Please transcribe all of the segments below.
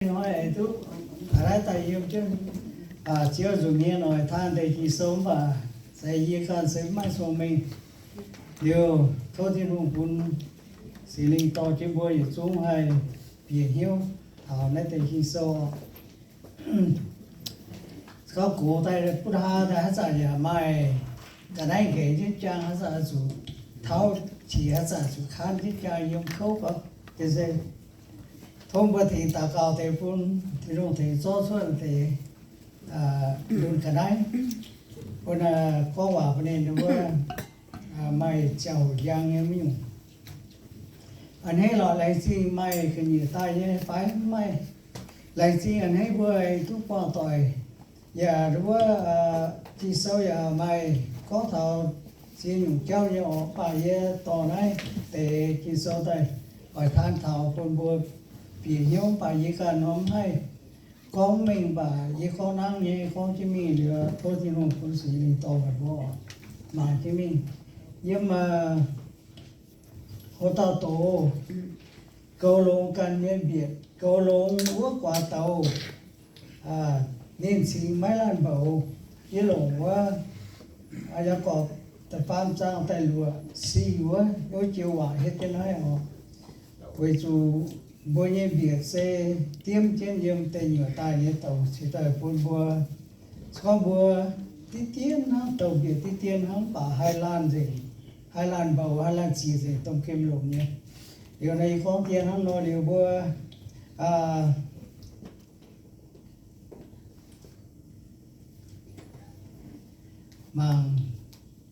Hnoi aengx duqv naaiv daaih yiem jienv Ziouv nza'hmien oix taan deix Ging-Sou mv baac se yie ganh se maiv maaih cong-mengh. Liuz tov Tin-Hungh bun Singx Lingh dorh jienv mbuo yietc zungv haih bieqc hnyouv taux naaiv deix Ging-Sou. Gauh gox daaih butv haa daaih haaix zanc yaac maaih ga'naaiv nqenx jienv jaang, haaix zanc zuqc tauv qiex, haaix zanc zuqc kaanv jienv jaang yiem kouv gorqv. Tov mbuo tengx daux gaux deix bun Tin-Hungh tengx zorqv cuotv deix lunh ga'naaiv bun gorngv waac bun ninh wuov maaih ziangh hoc njang nyei mv nyungc. A'hneiv lorqc, laengz zingh maaih ga'nyiec daaih nyei fai mv maaih? Laengz zingh a'hneiv mbuo aengx duqv buangh doic yaac wuov Ging-Sou yaac maaih gorngv taux ziex nyungc jauv nyei orqc. Mv baac yie dorh naaiv deix Ging-Sou daaih oix taan taux bun mbuo bieqc hnyouv. Mv baac yie ganh nor mv haih gorngv mengh, mv baac yie gorngv nangv nyei gorngv jienv mingh liuz, tov Tin-Hungh bun Singx Lingh dorh mbuo mangc jienv mingh. Yiem Houc dauh doz goux longx ganh nyei mbietc, goux longx wuov guaax douz, ninh cingx maiv laanh mboux. Yie longc wuov Yaagorpc da'faam zaang da'luoqc sic wuov, wuov joux waac hietv jienv naaiv oc. Weic zuqc mbuo nyei mbietc se diemv jienv yiem deic nyuoqc daaih nyei douz cingx daaih bun mbuo. Se gorngv mbuo diqv dien hnangv, douz mbietc diqv dien hnangv, mv baac haih laanh nzengc, haih laanh mboux, haih laanh ziex nzengc, domh gemh lomc nyei. Liuz naaiv yie gorngv dien hnangv nor liuz mbuo mangc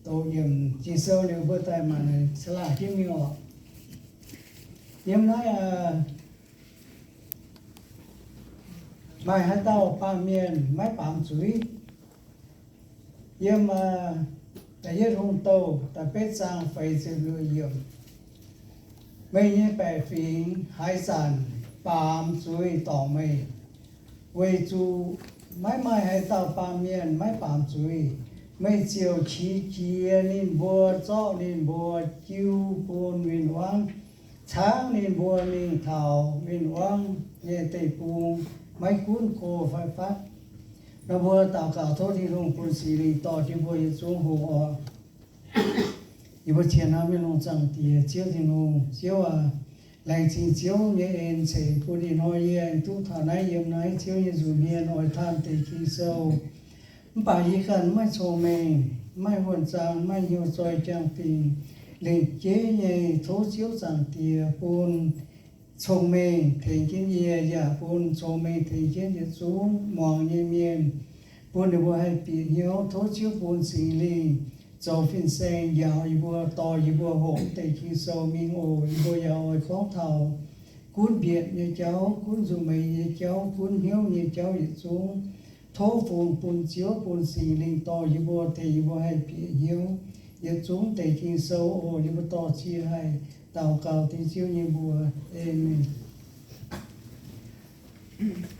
doqc yiemc Ging-Sou liuz mbuo daaih mangc ca'laah jienv mingh oc. Yiem naaiv maaih haaix dauh baamh mienh maiv baamz zuiz? Yiem Da'yietv Hungh Douh da'betv zaang feix ziepc luoqc yiemc, meih nyei baeqc fingx haaix zanc baamz zuiz dorngc meih? Weic zuqc maiv maaih haaix dauh baamh mienh maiv baamz zuiz. Meih ziouc qiex jiez ninh mbuo, zorqv ninh mbuo jiu bun win-wangv, caangv ninh mbuo mingh taux win-wangv nyei deic-bung, maiv gunv go fai fatv. Nor mbuo daux gaux tov Tin-Hungh bun Singx Lingh dorh jienv mbuo yietc zungv hlo oc. Yie mbuo cien hnamv nyei lungh zaangc Diex, Ziouv Tin-Hungh, Ziouv aac, laengz zingh Ziouv nyei en ceix bun ih hnoi yie aengx duqv taux naaiv yiem naaiv Ziouv nyei nza'hmien oix taan deix Ging-Sou. Mv baac yie ganh maiv cong-mengh, maiv huonh zaang, maiv hnyouv zoi jangx-dingh. Lengc jeiv nyei tov Ziouv Zaangc Diex bun cong-mengh tengx jienv yie, yaac bun cong-mengh tengx jienv yietc zungv muangx nyei mienh, bun ninh mbuo haih bieqc hnyouv. Tov Ziouv bun Singx Lingh zoux fin-saeng njaaux yie mbuo, dorh yie mbuo hoqc deix Ging-Sou mingh oc. Yie mbuo yaac oix gorngv taux gunv mbietc nyei jauv, gunv nzung meix nyei jauv, gunv hnyouv nyei jauv yietc zungv. Tov fungx bun Ziouv bun Singx Lingh dorh yie mbuo, tengx yie mbuo haih bieqc hnyouv yietc zungv deix Ging-Sou oc. Yie mbuo dorh cie haih daux gaux dengv Ziouv nyei mbuox. Aamen.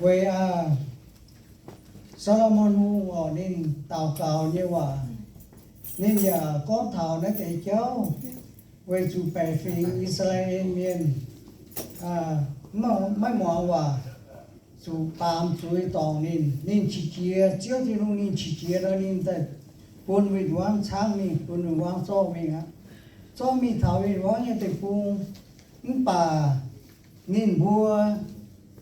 Weic aac, Saa^lo^morn Hungh oc, ninh daux gaux nyei waac, ninh yaac gorngv taux naaiv deix jauv, weic zuqc baeqc fingx I^saa^laa^en Mienh maiv muangx waac, zuqc baamz zuiz dorngc ninh. Ninh qiex jiez, Ziouv Tin-Hungh ninh qiex jiez nor, ninh daaih bun win-wangv caangv mingh, bun win-wangv zorqv mingh aqv. Zorqv mingh taux win-wangv nyei deic-bung. Mv baac ninh mbuo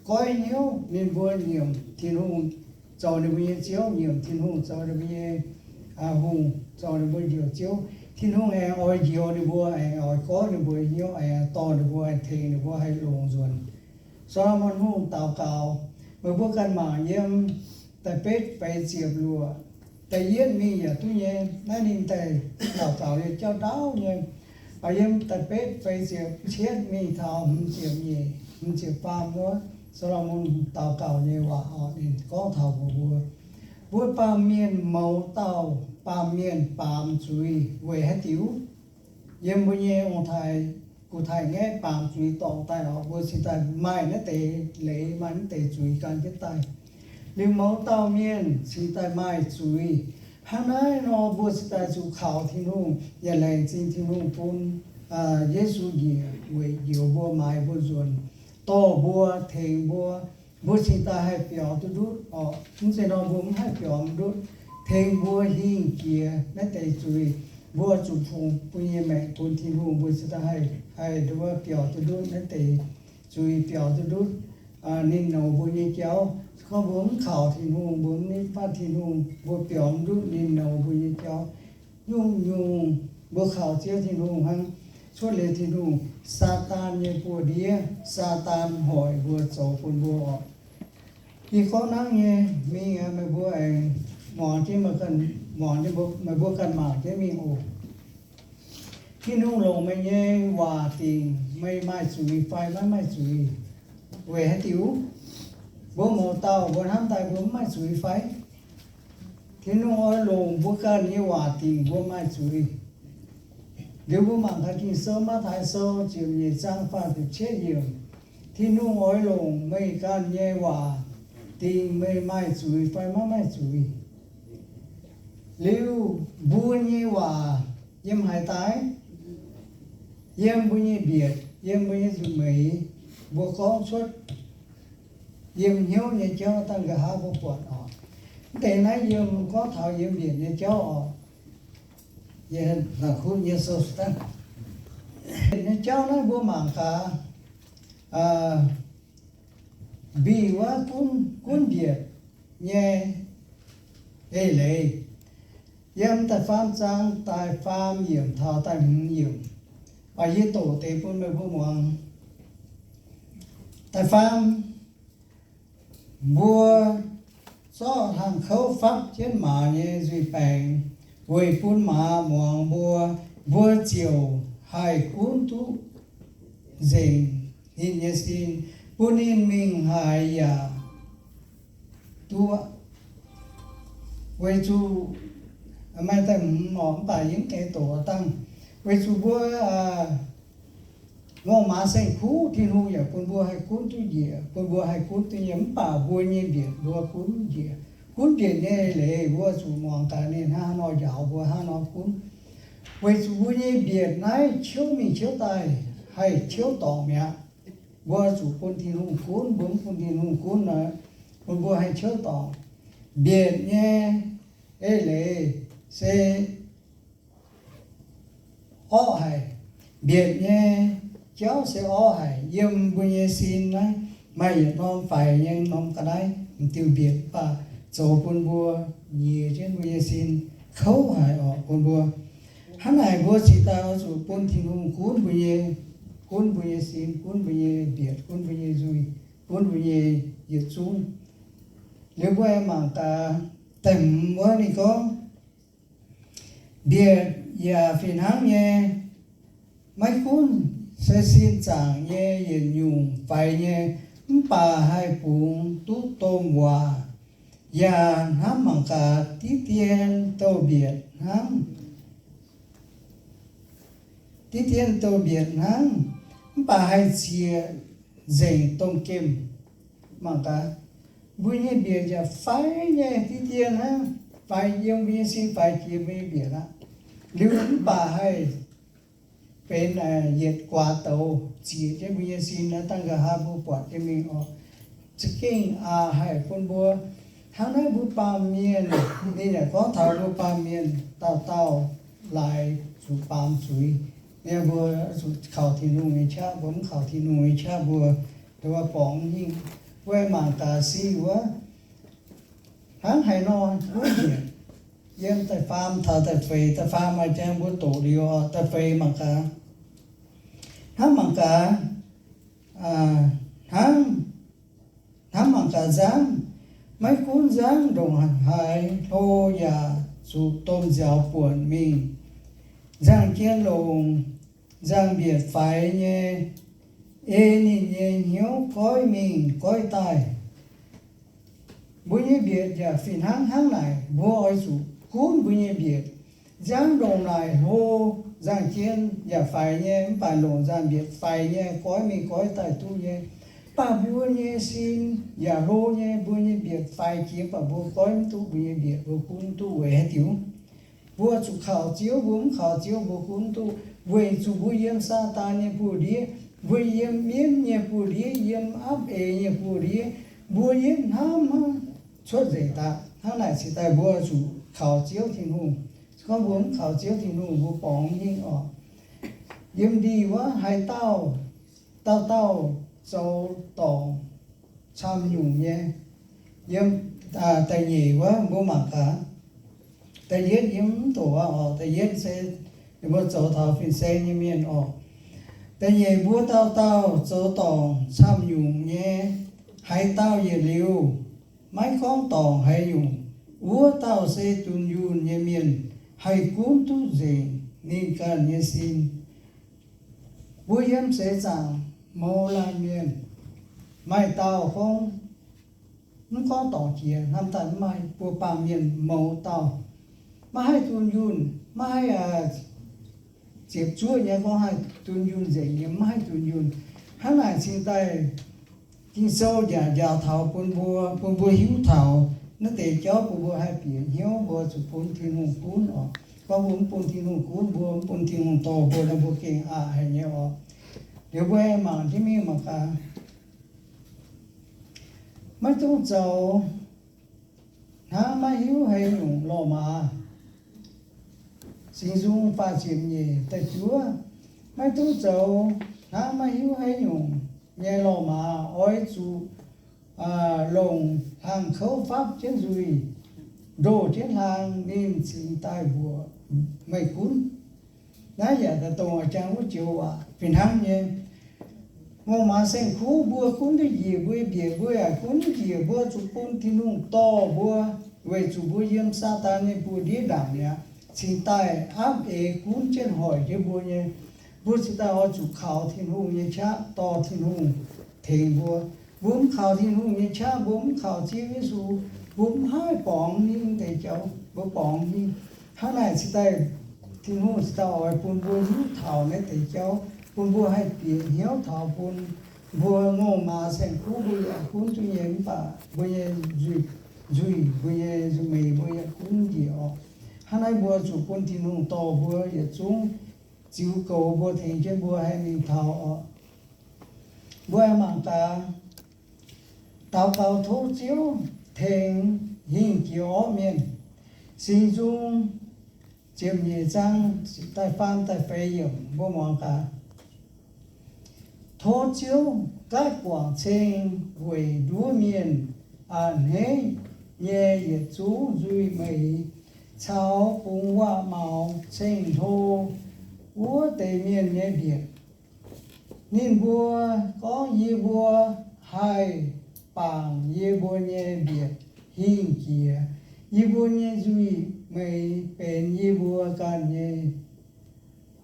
goiv hnyouv, ninh mbuo nyiemc Tin-Hungh zoux ninh mbuo nyei Ziouv, nyiemc Tin-Hungh zoux ninh mbuo nyei hungh, zoux ninh mbuo njoux Ziouv. Tin-Hungh aengx oix njoux ninh mbuo, aengx oix goiv ninh mbuo hnyouv, aengx dorh ninh mbuo, aengx tengx ninh mbuo haih longx nzuonx. Saa^lo^morn Hungh daux gaux, meih mbuo ganh mangc yiem da'betv feix ziepc luoqc, da'yietv mingh yaac duqv nyei. Naaiv ninh daaih daux gaux nyei jauv ndaauv nyei. Baac yiem da'betv feix ziepc cietv mingh taux hmz ziepc nyeic, hmz ziepc faam wuov, Saa^lo^morn daux gaux nyei waac oc, ninh gorngv taux mbuox mbuo, mbuo baamh mienh mouz dauh baamh mienh baamz zuiz weic haaix diuc? Yiem mbuo nyei ong-taaix gu-taaix ngaeqv baamz zuiz dorngc daaih oc, mbuo cingx daaih maaih naaiv deix leiz, maaih naaiv deix zuiz gan jienv daaih. Liuz mouz dauh mienh cingx daaih maaih zuiz. Hnangv naaiv nor, mbuo cingx daaih zuqc kaux Tin-Hungh, yaac laengz zingh Tin-Hungh bun Yesu njiec weic njoux mbuo, maaiz mbuo nzuonx, dorh mbuo, tengx mbuo, Mbuo cingx daaih haih biaux duqv ndutv oc. Mv zeiz nor mbuo mv haih biaux ndutv. Tengx mbuo hingh jiex naaiv deix zuiz, mbuo zuqc fungx mbuo nyei maengc bun Tin-Hungh, mbuo cingx daaih haih, haih nduov biaux duqv ndutv naaiv deix zuiz, biaux duqv ndutv ninh nouz mbuo nyei jauv. Se gorngv mbuo mv kaux Tin-Hungh, mbuo mv nitv fatv Tin-Hungh, mbuo biaux mv ndutv ninh nouz mbuo nyei jauv. Nyungc-nyungc mbuo kaux Ziouv Tin-Hungh hnangv. Cuotv liuz Tin-Hungh, Saadaan nyei buoz-ndiev, Saadaan hoic mbuo zoux bun mbuo oc. Ih gorngv hnangv nyei mingh, meih mbuo aengx muangx jienv, muangx jienv, meih mbuo ganh mangc jienv mingh oc. Tin-Hungh longc meih nyei waac dingc meih maaih zuiz fai maiv maaih zuiz. Weic haaix diuc? Mbuo mouz dauh mbuo hnamv daaih mbuo mv maaih zuiz fai? Tin-Hungh oix longc mbuo ganh nyei waac dingc mbuo maaih zuiz. Liuz mbuo mangc gaax Ging-Sou, Matv^taai Sou ziepc nyeic zaang faah ziepc cietv yiemc. Tin-Hungh oix longc meih ganh nyei waac dingc meih maaih zuiz fai maiv maaih zuiz. Liuz mbuo nyei waac yiem haaix daaih? Yiem mbuo nyei mbietc, yiem mbuo nyei nzunc meix. Mbuo gorngv cuotv yiem hnyouv nyei jauv dangh nqa'haav mbuo buatc oc. Mv deix naaiv yiem gorngv taux yiem mbietc nyei jauv oc. Yie hnangv kuv nyei sou dangh. Mbietc nyei jauv naaiv mbuo mangc gaax, mbic wuov gunv, gunv mbietc nyei eix leiz. Yiem da'faam zaang da'faam yiemc taux da'hmz yiemc. Oix yie doqc deix bun meih mbuo muangx. Da'faam, mbuo zorqv hlang kouv fapv jienv maaz nyei nzuih baengx weic bun maaz muangx mbuo, mbuo ziouc haih gunv duqv nzengc ninh nyei sin, bun ninh mingh haaix yaac duqv. Weic zuqc, maaih da'hmz orqc, mv baac yie mv gaengh doqc dangh. Weic zuqc mbuo ngongh maaz saeng-kuv, Tin-Hungh yaac bun mbuo haih gunv duqv njiec, bun mbuo haih gunv duqv nyei, mv baac mbuo nyei mbietc mbuo gunv njiec. Gunv mbietc nyei leiz mbuo zuqc muangx gaax ninh hnangv haaix nor njaaux mbuo, hnangv haaix nor gunv. Weic zuqc mbuo nyei mbietc naaiv ciouv mingh ciouv daaih haih ciouv dorngc mi'aqv. Mbuo zuqc bun Tin-Hungh gunv, mbuo mv bun Tin-Hungh gunv nor, bun mbuo haih ciouv dorngc. Mbietc nyei eix leiz se orqv haic. Mbietc nyei jauv se orqv haic. Yiem mbuo nyei sin naaiv maaih yietc norm faix nyei norm ga'naaiv m'diuh mbietc, mv baac zoux bun mbuo nyiex jienv mbuo nyei sin kouv haic orqc, bun mbuo. Hnangv naaic mbuo cingx daaih oix zuqc bun Tin-Hungh gunv mbuo nyei, gunv mbuo nyei sin, gunv mbuo nyei mbietc, gunv mbuo nyei nzuih, gunv mbuo nyei yietc zungv. Liuz mbuo aengx mangc gaax da'hmz wuov ninh gorngv, mbietc yaac fih hnangv nyei, maiv gunv se sin zaangc nyei yietc nyungc faix nyei, mv baac haih bungx duqv domh waac, yaac hnamv mangc gaax diqv dien douh mbietc hnangv. Diqv dien douh mbietc hnangv, mv baac haih zieqc nzengc domh gemh. Mangc gaax, mbuo nyei mbietc yaac faix nyei, diqv dien hnangv, faix yiem mbuo nyei sin, faix jiex mbuo nyei mbietc aqv. Liuz mv baac haih benx yietc guaax douz zieqc jienv mbuo nyei sin naaiv, dangh nqa'haav mbuo buatc jienv mingh oc. Za'gengh aqc haic bun mbuo. Hnangv naaiv mbuo baamh mienh, ninh yaac gorngv taux mbuo baamh mienh dauh dauh laaix zuqc baamz zuiz. Mbuo zuqc kaux Tin-Hungh nyei qaqv, mbuo mv kaux Tin-Hungh nyei qaqv, mbuo dongh wuov borngz mv hingh. Mbuo mangc gaax sic wuov, hnangv haaix nor gunv mbietc. Yiem da'faam taux da'feix, da'faam maaih jang mbuo doqc liuz oc, da'feix mangc gaax. Hnamv mangc gaax, hnamv, hnamv mangc gaax nzangv. Maiv gunv nzangv ndongc haaix hlo yaac zuqc domh nziaaux buonc mingh. Nzangh jien longc nzangh mbietc faix nyei, ei ninh nyei hnyouv goiv mingh goiv daaih. Mbuo nyei mbietc yaac fih hnangv hnangv naaic, mbuo oix zuqc gunv mbuo nyei mbietc. Nzangv ndongc naaic hlo, nzangh jien yaac faix nyei, mv baac longc nzangh mbietc faix nyei, goiv mingh goiv daaih duqv nyei. Mv baac mbuo nyei sin yaac hlo nyei, mbuo nyei mbietc faix jiex, mv baac mbuo goiv mv duqv mbuo nyei mbietc, mbuo gunv mv duqv. Weic haaix diuc? Mbuo zuqc kaux Ziouv, mbuo mv kaux Ziouv mbuo gunv mv duqv, weic zuqc mbuo yiem Saadaan nyei buoz-ndiev, mbuo yiem mienv nyei buoz-ndiev, yiem apv eix nyei buoz-ndiev. Mbuo yietv hnamv hnangv cuotv nzengc daaih. Hnangv naaic cingx daaih mbuo zuqc kaux Ziouv Tin-Hungh. Se gorngv mbuo mv kaux Ziouv Tin-Hungh, mbuo borngz hingh oc. Yiem ndih wuov haaix dauh, dauh dauh zoux dorngc camv nyungc nyei. Yiem da'nyeic wuov mbuo mangc gaax. Da'yietv yiem mv doqc aqv oc. Da'yietv se ninh mbuo zoux taux fin-saeng nyei mienh oc. Da'nyeic mbuo dauh dauh zoux dorngc camv nyungc nyei. Haaix dauh yietc liuz maiv gorngv dorngc haaix nyungc, wuov dauh se dunh yunh nyei mienh, haih gunv duqv nzengc ninh ganh nyei sin. Mbuo yiem seix zaangc mouz laanh mienh, maaih dauh gorngv, mv gorngv dorngc jiex, hnamv daaih mv maaih, mbuo baamh mienh mouz dauh, maiv haih dunh yunh, maiv haih ziepc zuoqv nyei gorngv haih dunh yunh nzengc nyei, maiv haih dunh yunh. Hnangv naaic cingx daaih Ging-Sou njaaux njaaux taux bun mbuo, bun mbuo hiuv taux naaiv deix jauv, bun mbuo haih bieqc hnyouv mbuo zuqc bun Tin-Hungh gunv oc. Gorngv mbuo mv bun Tin-Hungh gunv mbuo, mv bun Tin-Hungh dorh mbuo nor, mbuo gengh aqc haic nyei oc. Liuz mbuo aengx mangc jienv mingh mangc gaax. Maiv dungx zoux hnangv maiv hiuv haaix nyungc lorh-maaz. Singx Nzung faah ziepc nyeic da'juov, maiv dungx zoux hnangv maiv hiuv haaix nyungc nyei lorh-maaz. Oix zuqc longc hlang kouv fapv jienv nzuih, ndoh jienv hlang, ninh cingx daaih mbuoqc meih gunv. Naaiv yaac daaih dongh a'jang wuov joux waac fih hnangv nyei. Ngongh maaz saeng-kuv mbuo gunv duqv njiec mbuo nyei mbietc, mbuo yaac gunv njiec, mbuo zuqc bun Tin-Hungh dorh mbuo, weic zuqc mbuo yiem Saadaan nyei buoz-ndiev ndaangc mi'aqv, cingx daaih apv eix gunv jienv hoic jienv mbuo nyei. Mbuo cingx daaih oix zuqc kaux Tin-Hungh nyei qaqv dorh Tin-Hungh tengx mbuo. Mbuo mv kaux Tin-Hungh nyei qaqv, mbuo mv kaux Ziouv Yesu, mbuo mv haih borngz hingh deix jauv, mbuo borngz hingh. Hnangv naaic cingx daaih Tin-Hungh cingx daaih oix bun mbuo hiuv taux naaiv deix jauv, bun mbuo haih bieqc hnyouv taux bun mbuo ngongh maaz saeng-kuv mbuo yaac gunv duqv nyei mv baac mbuo nyei nzuih, nzuih, mbuo nyei nzuih meix mbuo yaac gunv njiec oc. Hnangv naaiv mbuo zuqc bun Tin-Hungh dorh mbuo yietc zungv ziux goux mbuo, tengx jienv mbuo haih mingh taux oc. Mbuo aengx mangc gaax, daux gaux tov Ziouv tengx hingh jiex orqv mienh. Singx Nzung ziepc nyeic zaang da'faam da'feix yiemc mbuo muangx gaax. Tov Ziouv gaatv guangc ceng weic nduov mienh a'hneiv nyei yietc zungv nzuih meix caux bungx waac-maux ceng-hlo wuov deix mienh nyei mbietc. Ninh mbuo gorngv, yie mbuo haih bangc yie mbuo nyei mbietc hingh jiex. Yie mbuo nyei nzuih meix benx yie mbuo ganh nyei.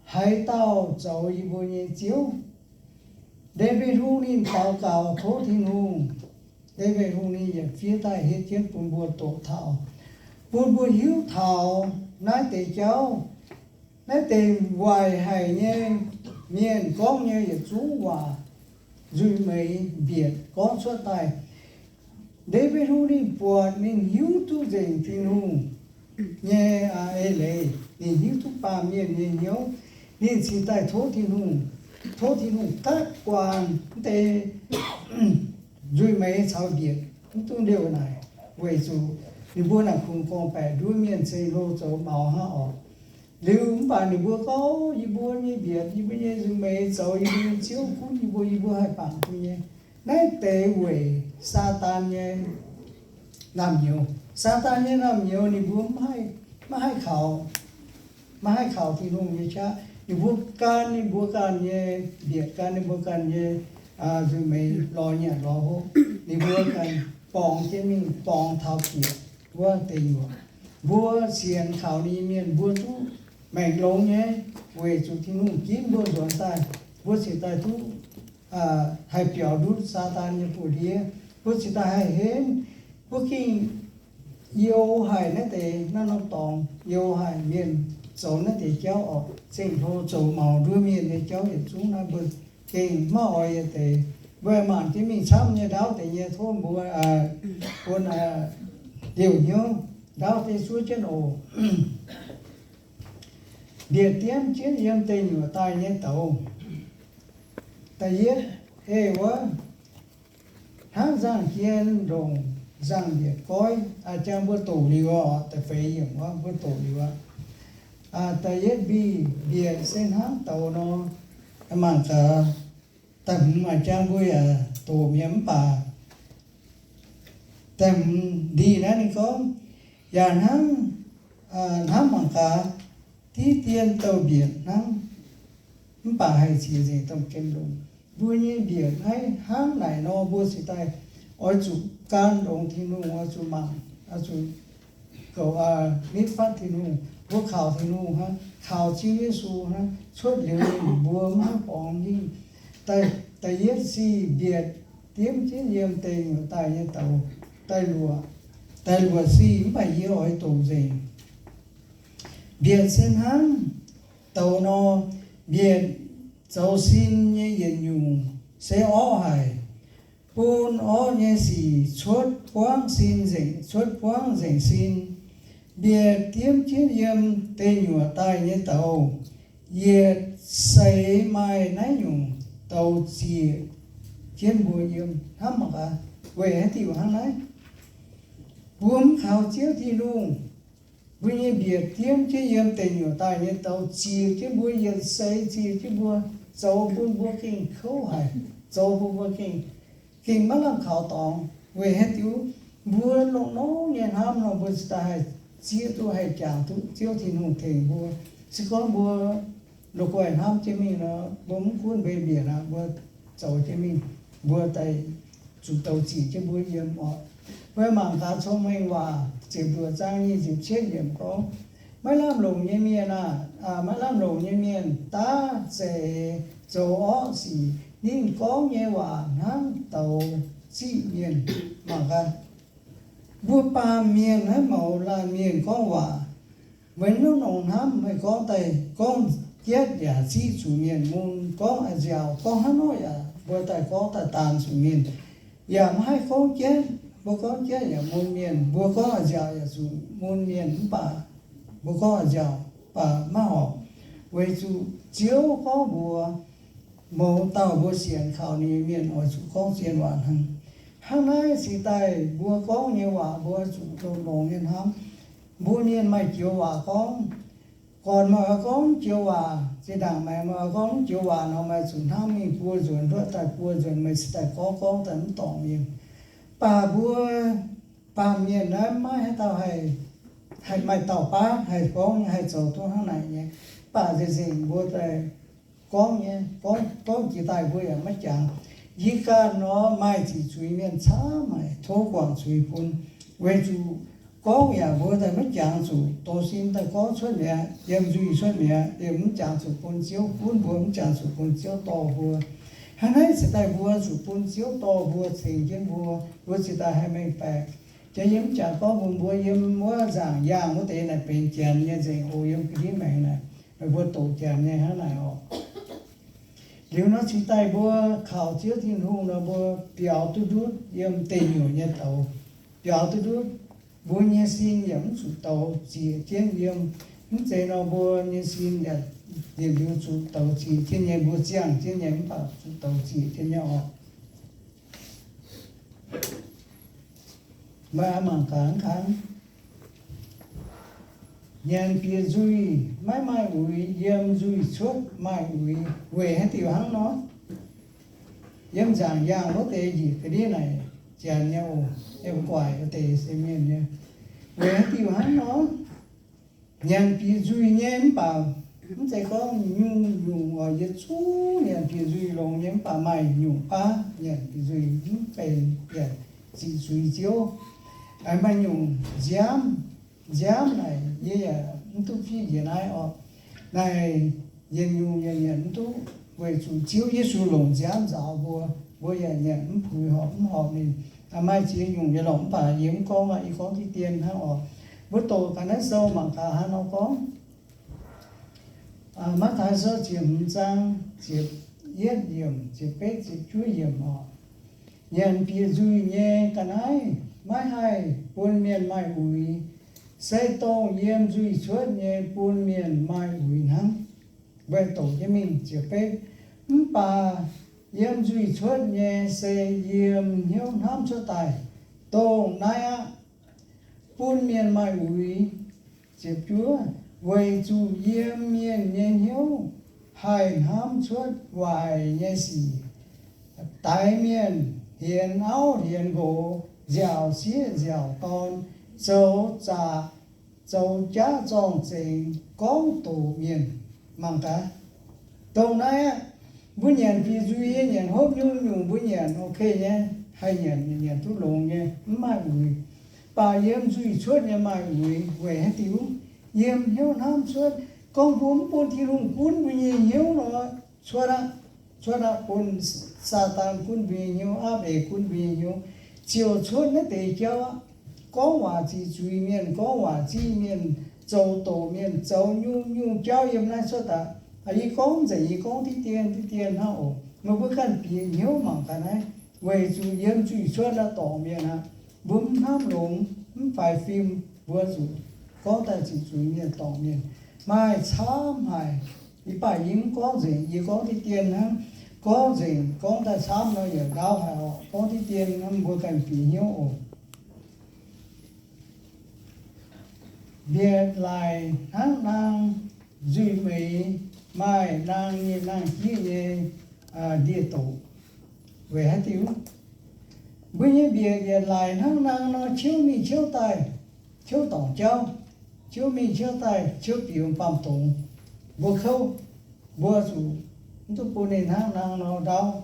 Haaix dauh zoux yie mbuo nyei ziouv? Ndaawitv Hungh ninh daux gaux tov Tin-Hungh. Ndaawitv Hungh ninh yietc fiev daaih hietv jienv bun mbuo doqc taux, bun mbuo hiuv taux naaiv deix jauv. Naaiv deix waaic haic nyei mienh gorngv nyei yietc zungv waac, nzuih meix mbietc gorngv cuotv daaih. Ndaawitv Hungh ninh buatc, ninh hiuv duqv nzengc Tin-Hungh nyei eix leiz, ninh hiuv duqv baamh mienh nyei hnyouv. Ninh cingx daaih tov Tin-Hungh, tov Tin-Hungh gaatv guangc mv deix nzuih meix caux mbietc mv duqv liouh naaic, weic zuqc ninh mbuo naaic kungx gorngv-baeqc nduov mienh, ceng-hlo zoux maux hnangv oc. Liuz mv baac ninh mbuo gorngv, yie mbuo nyei mbietc, yie mbuo nyei nzuih meix zoux yie mbuo nyei ziouv gunv yie mbuo, yie mbuo haih bangc duqv nyei. Naaiv deix weic Saadaan nyei naamh nyouz. Saadaan nyei naamh nyouz ninh mbuo maiv haih kaux, maiv haih kaux Tin-Hungh nyei qaqv. Ninh mbuo gan ninh mbuo ganh nyei mbietc, gan ninh mbuo ganh nyei nzuih meix lorz nyanc lorz hopv. Ninh mbuo ganh borngz jienv mingh, borngz taux bieqc wuov deic nyuoqc. Mbuo sienx kaux ninh nyei mienh mbuo duqv maengc longx nyei, weic zuqc Tin-Hungh ginv mbuo nzuonx daaih, mbuo cingx daaih duqv haih biaux ndutv Saadaan nyei buoz-ndiev. Mbuo cingx daaih haih henv, mbuo gengh you haic naaiv deix naaiv norm dorngx, you haic mienh zoux naaiv deix jauv oc, ceng-hlo zoux maux nduov mienh nyei jauv yietc zungv naaiv mbuo gengh maiv oix yietc deix. Mbuo mangc jienv mingh camv nyei ndaauv deix nyei, tov mbuo bun liouh hnyouv ndaauv deix zuov jienv oc. Mbietc diemv jienv yiem deic nyuoqc daaih nyei douz. Da'yietv, ei wuov, Hnangv nzangh jien ndongc nzangh mbietc goiv. Aa, jang mbuo doqc liuz oc, da'feix yiemc wuov mbuo doqc liuz aqv. Da'yietv mbietc se hnangv douz nor, mangc gaax, da'hmz aac jang mbuo yaac doqc mienh mv baac da'hmz ndih naaiv ninh gorngv, yaac hnangv, hnamv mangc gaax, diqv dien douh mbietc hnangv, mv baac haih ziex nzengc domh gen longx. Mbuo nyei mbietc naaiv hnangv naaic nor, mbuo cingx daaih oix zuqc gan longx Tin-Hungh, oix zuqc mangc, oix zuqc goux, nitv fatv Tin-Hungh. Mbuo kaux Tin-Hungh hnangv, kaux Ziouv Yesu hnangv, cuotv liuz ninh mbuo mv haih borngz hingh. Da'yietv sic mbietc diemv jienv yiem deic nyuoqc daaih nyei douz. Da'luoqc, da'luoqc sic mv baac yie oix doqc nzengc. Mbietc se hnangv douz nor, mbietc zoux sin nyei yietc nyungc se orqv haic, bun orqv nyei sic cuotv buangv sin nzengc, cuotv buangv nzengc sin. Mbietc diemv jienv yiem deic nyuoqc daaih nyei douz, yietc seix maaih naaiv nyungc douz ziec jienv mbuo yiem. Hnamv mangc gaax, weic haaix diuc hnangv naaiv? Mbuo mv kaux Ziouv Tin-Hungh, mbuo nyei mbietc diemv jienv yiem deic nyuoqc daaih nyei douz ziec jienv mbuo, yietc seix ziec jienv mbuo, zoux bun mbuo gengh kouv haic, zoux bun mbuo gengh, gengh maiv lamh kaux dorngx. Weic haaix diuc? Mbuo longx-longx nyei hnamv nor, mbuo cingx daaih haih zieqv duqv, haih jangx duqv Ziouv Tin-Hungh tengx mbuo. Se gorngv mbuo la'guaih hnamv jienv mingh nor, mbuo mv gunv mbuo mbietc aqv, mbuo zoux jienv mingh, mbuo daaih zuqc douz ziec jienv mbuo yiem oc. Mbuo mangc gaax Cong-Mengh Waac ziepc luoqc zaang nyic ziepc cietv yiemc gorngv, maiv lamh longc nyei mienh aah, maiv lamh longc nyei mienh daav zeiz zoux orqv sic. Ninh gorngv nyei waac hnangv douz ziqv mienh. Mangc gaax, mbuo baamh mienh naaiv mouz laanh mienh gorngv waac, meih maiv nongx hnamv, meih gorngv daaih gorngv jienv yaac ziqv zuqc mienh mun, gorngv a'nziaauc, gorngv hnangv nor yaac mbuo daaih gorngv daaih daanh zuqc mienh, yaac maiv haih gorngv jienv. Mbuo gorngv jienv yaac mun mienh, mbuo gorngv a'nziaauc yaac zuqc mun mienh, mv baac mbuo gorngv a'nziaauc baac maiv horpc, weic zuqc Ziouv gorngv mbuox mouz dauh mbuo sienx kaux ninh nyei mienh oix zuqc gorngv zien waac hnangv. Hnangv naaiv cingx daaih mbuo gorngv nyei waac mbuo zuqc longx-longx nyei hnamv. Mbuo mienh maaih joux waac gorngv. Gorqv maaih oix gorngv joux waac, zinh ndaangc meih maaih oix gorngv joux waac nor, meih zuqc hnamv mingh buo nzuonx, nduov daaih buo nzuonx, meih cingx daaih gorngv, gorngv daaih mv dorngc mienh. Mv baac mbuo baamh mienh naaiv maiv haaix dauh haih, haih maaih dauh baav haih gorngv nyei, haih zoux duqv hnangv naaic nyei. Mv baac nzengc-nzengc mbuo daaih gorngv nyei, gorngv, gorngv jiex daaih mbuo yaac maiv jangx. Yie ganh nor maaih ziqc zuiz mienh camv haic, tov guangc zuiz bun. Weic zuqc gorngv yaac mbuo daaih maiv jangx zuqc, douz sin daaih gorngv cuotv mi'aqv, yiem nzuih cuotv mi'aqv, yie mv jangx zuqc bun Ziouv, gunv mbuo mv jangx zuqc bun Ziouv dorh mbuo. Hnangv naaiv cingx daaih mbuo zuqc bun Ziouv dorh mbuo, ceng jienv mbuo, mbuo cingx daaih haih mengh baeqc. Jiex yie mv jangx gorngv bun mbuo yiem wuov nzaangc yaangh wuov deix naaic benx Janx nyei nzengc oc, yiem ga'ndiev maengx naaic, meih mbuo doqc Janx nyei hnangv naaic oc. Liuz nor cingx daaih mbuo kaux Ziouv Tin-Hungh nor, mbuo biaux duqv ndutv yiem deic nyuoqc nyei douz, biaux duqv ndutv, mbuo nyei sin yaac mv zuqc douz ziec jienv yiem. Mv zeiz nor mbuo nyei sin yaac yietc liuz zuqc douz ziec jienv nyei, mbuo ziangh jienv nyei mv baac zuqc douz ziec jienv nyei oc. Meih mangc gaax, nyanc bieqc nzuih maiv maaih uix, yiem nzuih cuotv maaih uix. Weic haaix diuc hnangv nor? Yiem nzaangc yaangh wuov deix njiec ga'ndiev naaic, Janx nyei oc, yiem guaaic wuov deix se mienh nyei. Weic haaix diuc hnangv nor? Nyanc bieqc nzuih nyei mv baac mv zeiz gorngv nyungc nyungc oc. Yietc zungv nyanc bieqc nzuih longx nyei mv baac maaih nyungc baav nyanc bieqc nzuih mv benx, nyanc ziqc zuiz Ziouv. Maaih nyungc nziaamv, nziaamv naaic yie yaac mv duqv fiev njiec naaiv oc. Naaic yietc nyungc yaac nyanc mv duqv, weic zuqc Ziouv Yesu longc nziaamv nzaaux mbuo, mbuo yaac nyanc mv puix, horpc mv horpc ninh. Maaih ziex nyungc nyei lorqc, mv baac yie mv gorngv aqv. Yie gorngv diqv dien hnangv oc. Mbuo doqc gaax naaiv sou mangc gaax haaix nor gorngv. Matv^taai Sou ziepc hmz zaang ziepc yietv yiemc, ziepc betv, ziepc juov yiemc oc. Nyanc bieqc nzuih nyei ga'naaiv maiv haih bun mienh maaih uix. Se dongh yiem nzuih cuotv nyei bun mienh maaih uix hnangv. Mbuo doqc jienv mingh ziepc betv. Mv baac yiem nzuih cuotv nyei se yiem hnyouv hnamv cuotv daaih. Dongh naaiv aqv, bun mienh maaih uix. Weic zuqc yiem mienh nyei hnyouv haih hnamv cuotv waaic nyei sic. Daix mienh, hienx auv hienx nqox, nziaauc sieqv nziaauc dorn, zoux zaqc, zoux jaav zorng-zengx, gorngv doqc mienh. Mangc gaax, dongh naaiv aqv, mbuo nyanc bieqc nzuih nyei, nyanc hopv nyungc-nyungc mbuo nyanc ok nyei, haih nyanc, nyanc duqv longx nyei, mv maaih uix. Baac yiem nzuih cuotv nyei maaih uix. Weic haaix diuc? Yiem hnyouv hnamv cuotv. Gorngv mbuo mv bun Tin-Hungh gunv mbuo nyei hnyouv nor, cuotv aqv. Cuotv aqv, bun Saadaan gunv mbuo nyei hnyouv, aapv eix gunv mbuo nyei hnyouv, ziouc cuotv naaiv deix jauv aqv. Gorngv waac ziqc zuiz mienh, gorngv waac ziqv mienh, zoux doqc mienh, zoux nyungc-nyungc jauv yiem naaiv cuotv daaih. Yie gorngv nzengc, yie gorngv diqv dien diqv dien hnangv oc. Meih mbuo ganh bieqc hnyouv mangc gaax naaiv. Weic zuqc yiem nzuih cuotv naaiv dorngc mienh aqv. Mbuo mv hnamv longx, mv faix fim, mbuo zuqc gorngv daaih ziqc zuiz mienh, dorngc mienh. Maaih camv haic. Yie baac yie mv gorngv nzengc, yie gorngv diqv dien hnangv. Gorngv nzengc, gorngv daaih camv nor yaac ndaauv haic oc. Gorngv diqv dien hnangv, mbuo ganh bieqc hnyouv oc. Mbietc laaic hnangv naang nzuih meix, maaih naang nyei, naang jieqv nyei ndie-doqc. Weic haaix diuc? Mbuo nyei mbietc yietc laaic hnangv naang nor, ciouv mingh ciouv daaih, ciouv dorngc jauv, ciouv mingh ciouv daaih, ciouv biux baamh dongz. Mbuo kouv, mbuo zuqc mv duqv bun ninh hnangv naang nor ndaauv.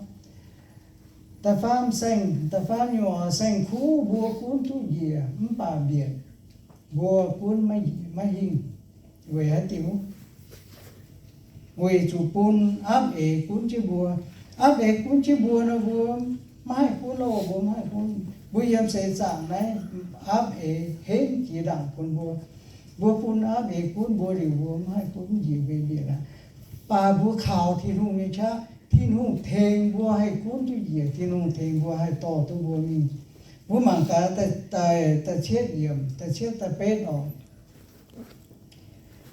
Da'faam saeng, da'faam nyungc, saeng-kuv mbuo gunv duqv njiec, mv baac mbietc mbuo gunv maiv hingh. Weic haaix diuc? Weic zuqc bun aapv eix gunv jienv mbuo. Aapv eix gunv jienv mbuo nor, mbuo maiv haih gunv loh, mbuo maiv haih gunv. Mbuo yiem seix zaangc naaiv, aapv eix henv jiex ndaangc bun mbuo. Mbuo bun aapv eix gunv mbuo liuz, mbuo maiv haih gunv njiec mbuo nyei mbietc aqv. Baac mbuo kaux Tin-Hungh nyei qaqv, Tin-Hungh tengx mbuo haih gunv duqv njiec, Tin-Hungh tengx mbuo haih dorh duqv mbuo mingh. Mbuo mangc gaax da'cietv yiemc, da'cietv da'betv oc.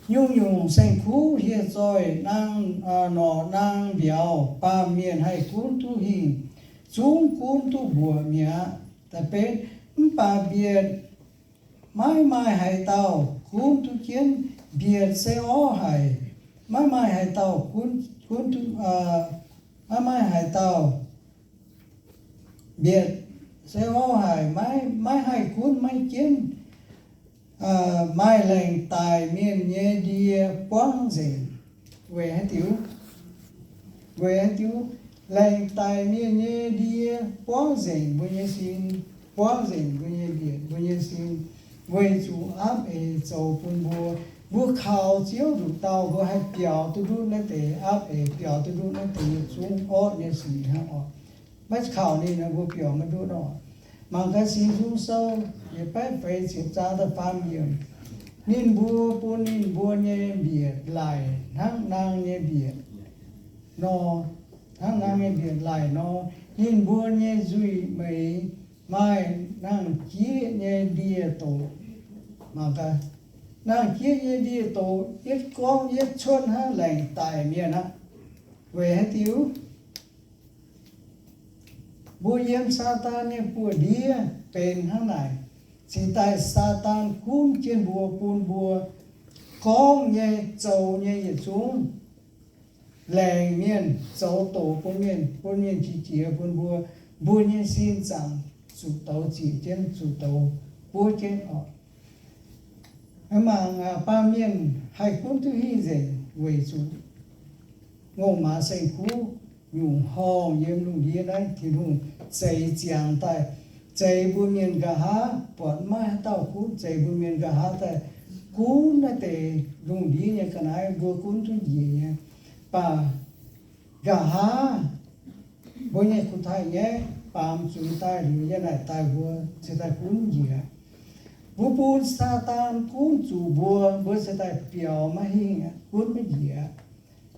Nyungc-nyungc saeng-kuv hieh zoih naang, norqc naang mbiauz, baamh mienh haih gunv duqv hingh, zungv gunv duqv mbuoqc mi'aqv. Da'betv, mv baac mbietc maiv maaih haaix dauh gunv duqv jienv. Mbietc se orv haic, maiv maaih haaix dauh gunv, gunv duqv, maiv maaih haaix dauh, mbietc se orv haic, maiv, maiv haih gunv maiv jienv. Maaih laengc daic mienh nyei ndie buangv nzengc. Weic haaix diuc? Weic haaix diuc? Laengc daic mienh nyei ndie buangv nzengc mbuo nyei sin, buangv nzengc mbuo nyei mbietc, mbuo nyei sin, weic zuqc aapv eix zoux bun mbuo. Mbuo kaux Ziouv nduqc dauh, mbuo haih biaux duqv ndutv naaiv deix aapv eix, biaux duqv ndutv naaiv deix yietc zungv orqv nyei sic hnangv oc. Maiv kaux ninh, mbuo biaux maiv ndutv oc. Mangc gaax Singx Nzung Sou yietc baeqv feix ziepc zaang da'faam yiemc. Ninh mbuo bun ninh mbuo nyei mbietc laaic hnangv naang nyei mbietc nor, hnangv naang nyei mbietc laaic nor, ninh mbuo nyei nzuih meix maaih naang-jieqv nyei ndie-doqc. Mangc gaax, naang-jieqv nyei ndie-doqc yietv gorngv yietv cuotv hnangv laengc daic mienh aqv. Weic haaix diuc? Mbuo yiem Saadaan nyei buoz-ndiev benx hnangv naaic. Cingx daaih Saadaan gunv jienv mbuo, bun mbuo gorngv nyei, zoux nyei yietc zungv laengc mienh, zoux doqc bun mienh, bun mienh qiex jiez bun mbuo, mbuo nyei sin zaangc zuqc douz zieqc jienv, zuqc douz buov jienv oc. Mangc, baamh mienh haih gunv duqv hingh nzengc weic zuqc ngongh maaz saeng-kuv nyungc horngh yiem lungh ndiev naaiv, Tin-Hungh zeix ziangx daaih, zeix mbuo mienh nqa'haav buatc maiv haaix dauh gunv, zeix mbuo mienh nqa'haav daaih gunv naaiv deix lungh ndiev nyei ga'naaiv mbuo gunv duqv njiec nyei. Baac nqa'haav mbuo nyei kuv taaih nyaiv baamz zuiz daaih liuz, yiem naaic daaih mbuo cingx daaih gunv njiec. Mbuo bun Saadaan gunv zuqc mbuo, mbuo cingx daaih biaux maiv hingh aqv, gunv maiv njiec aqv.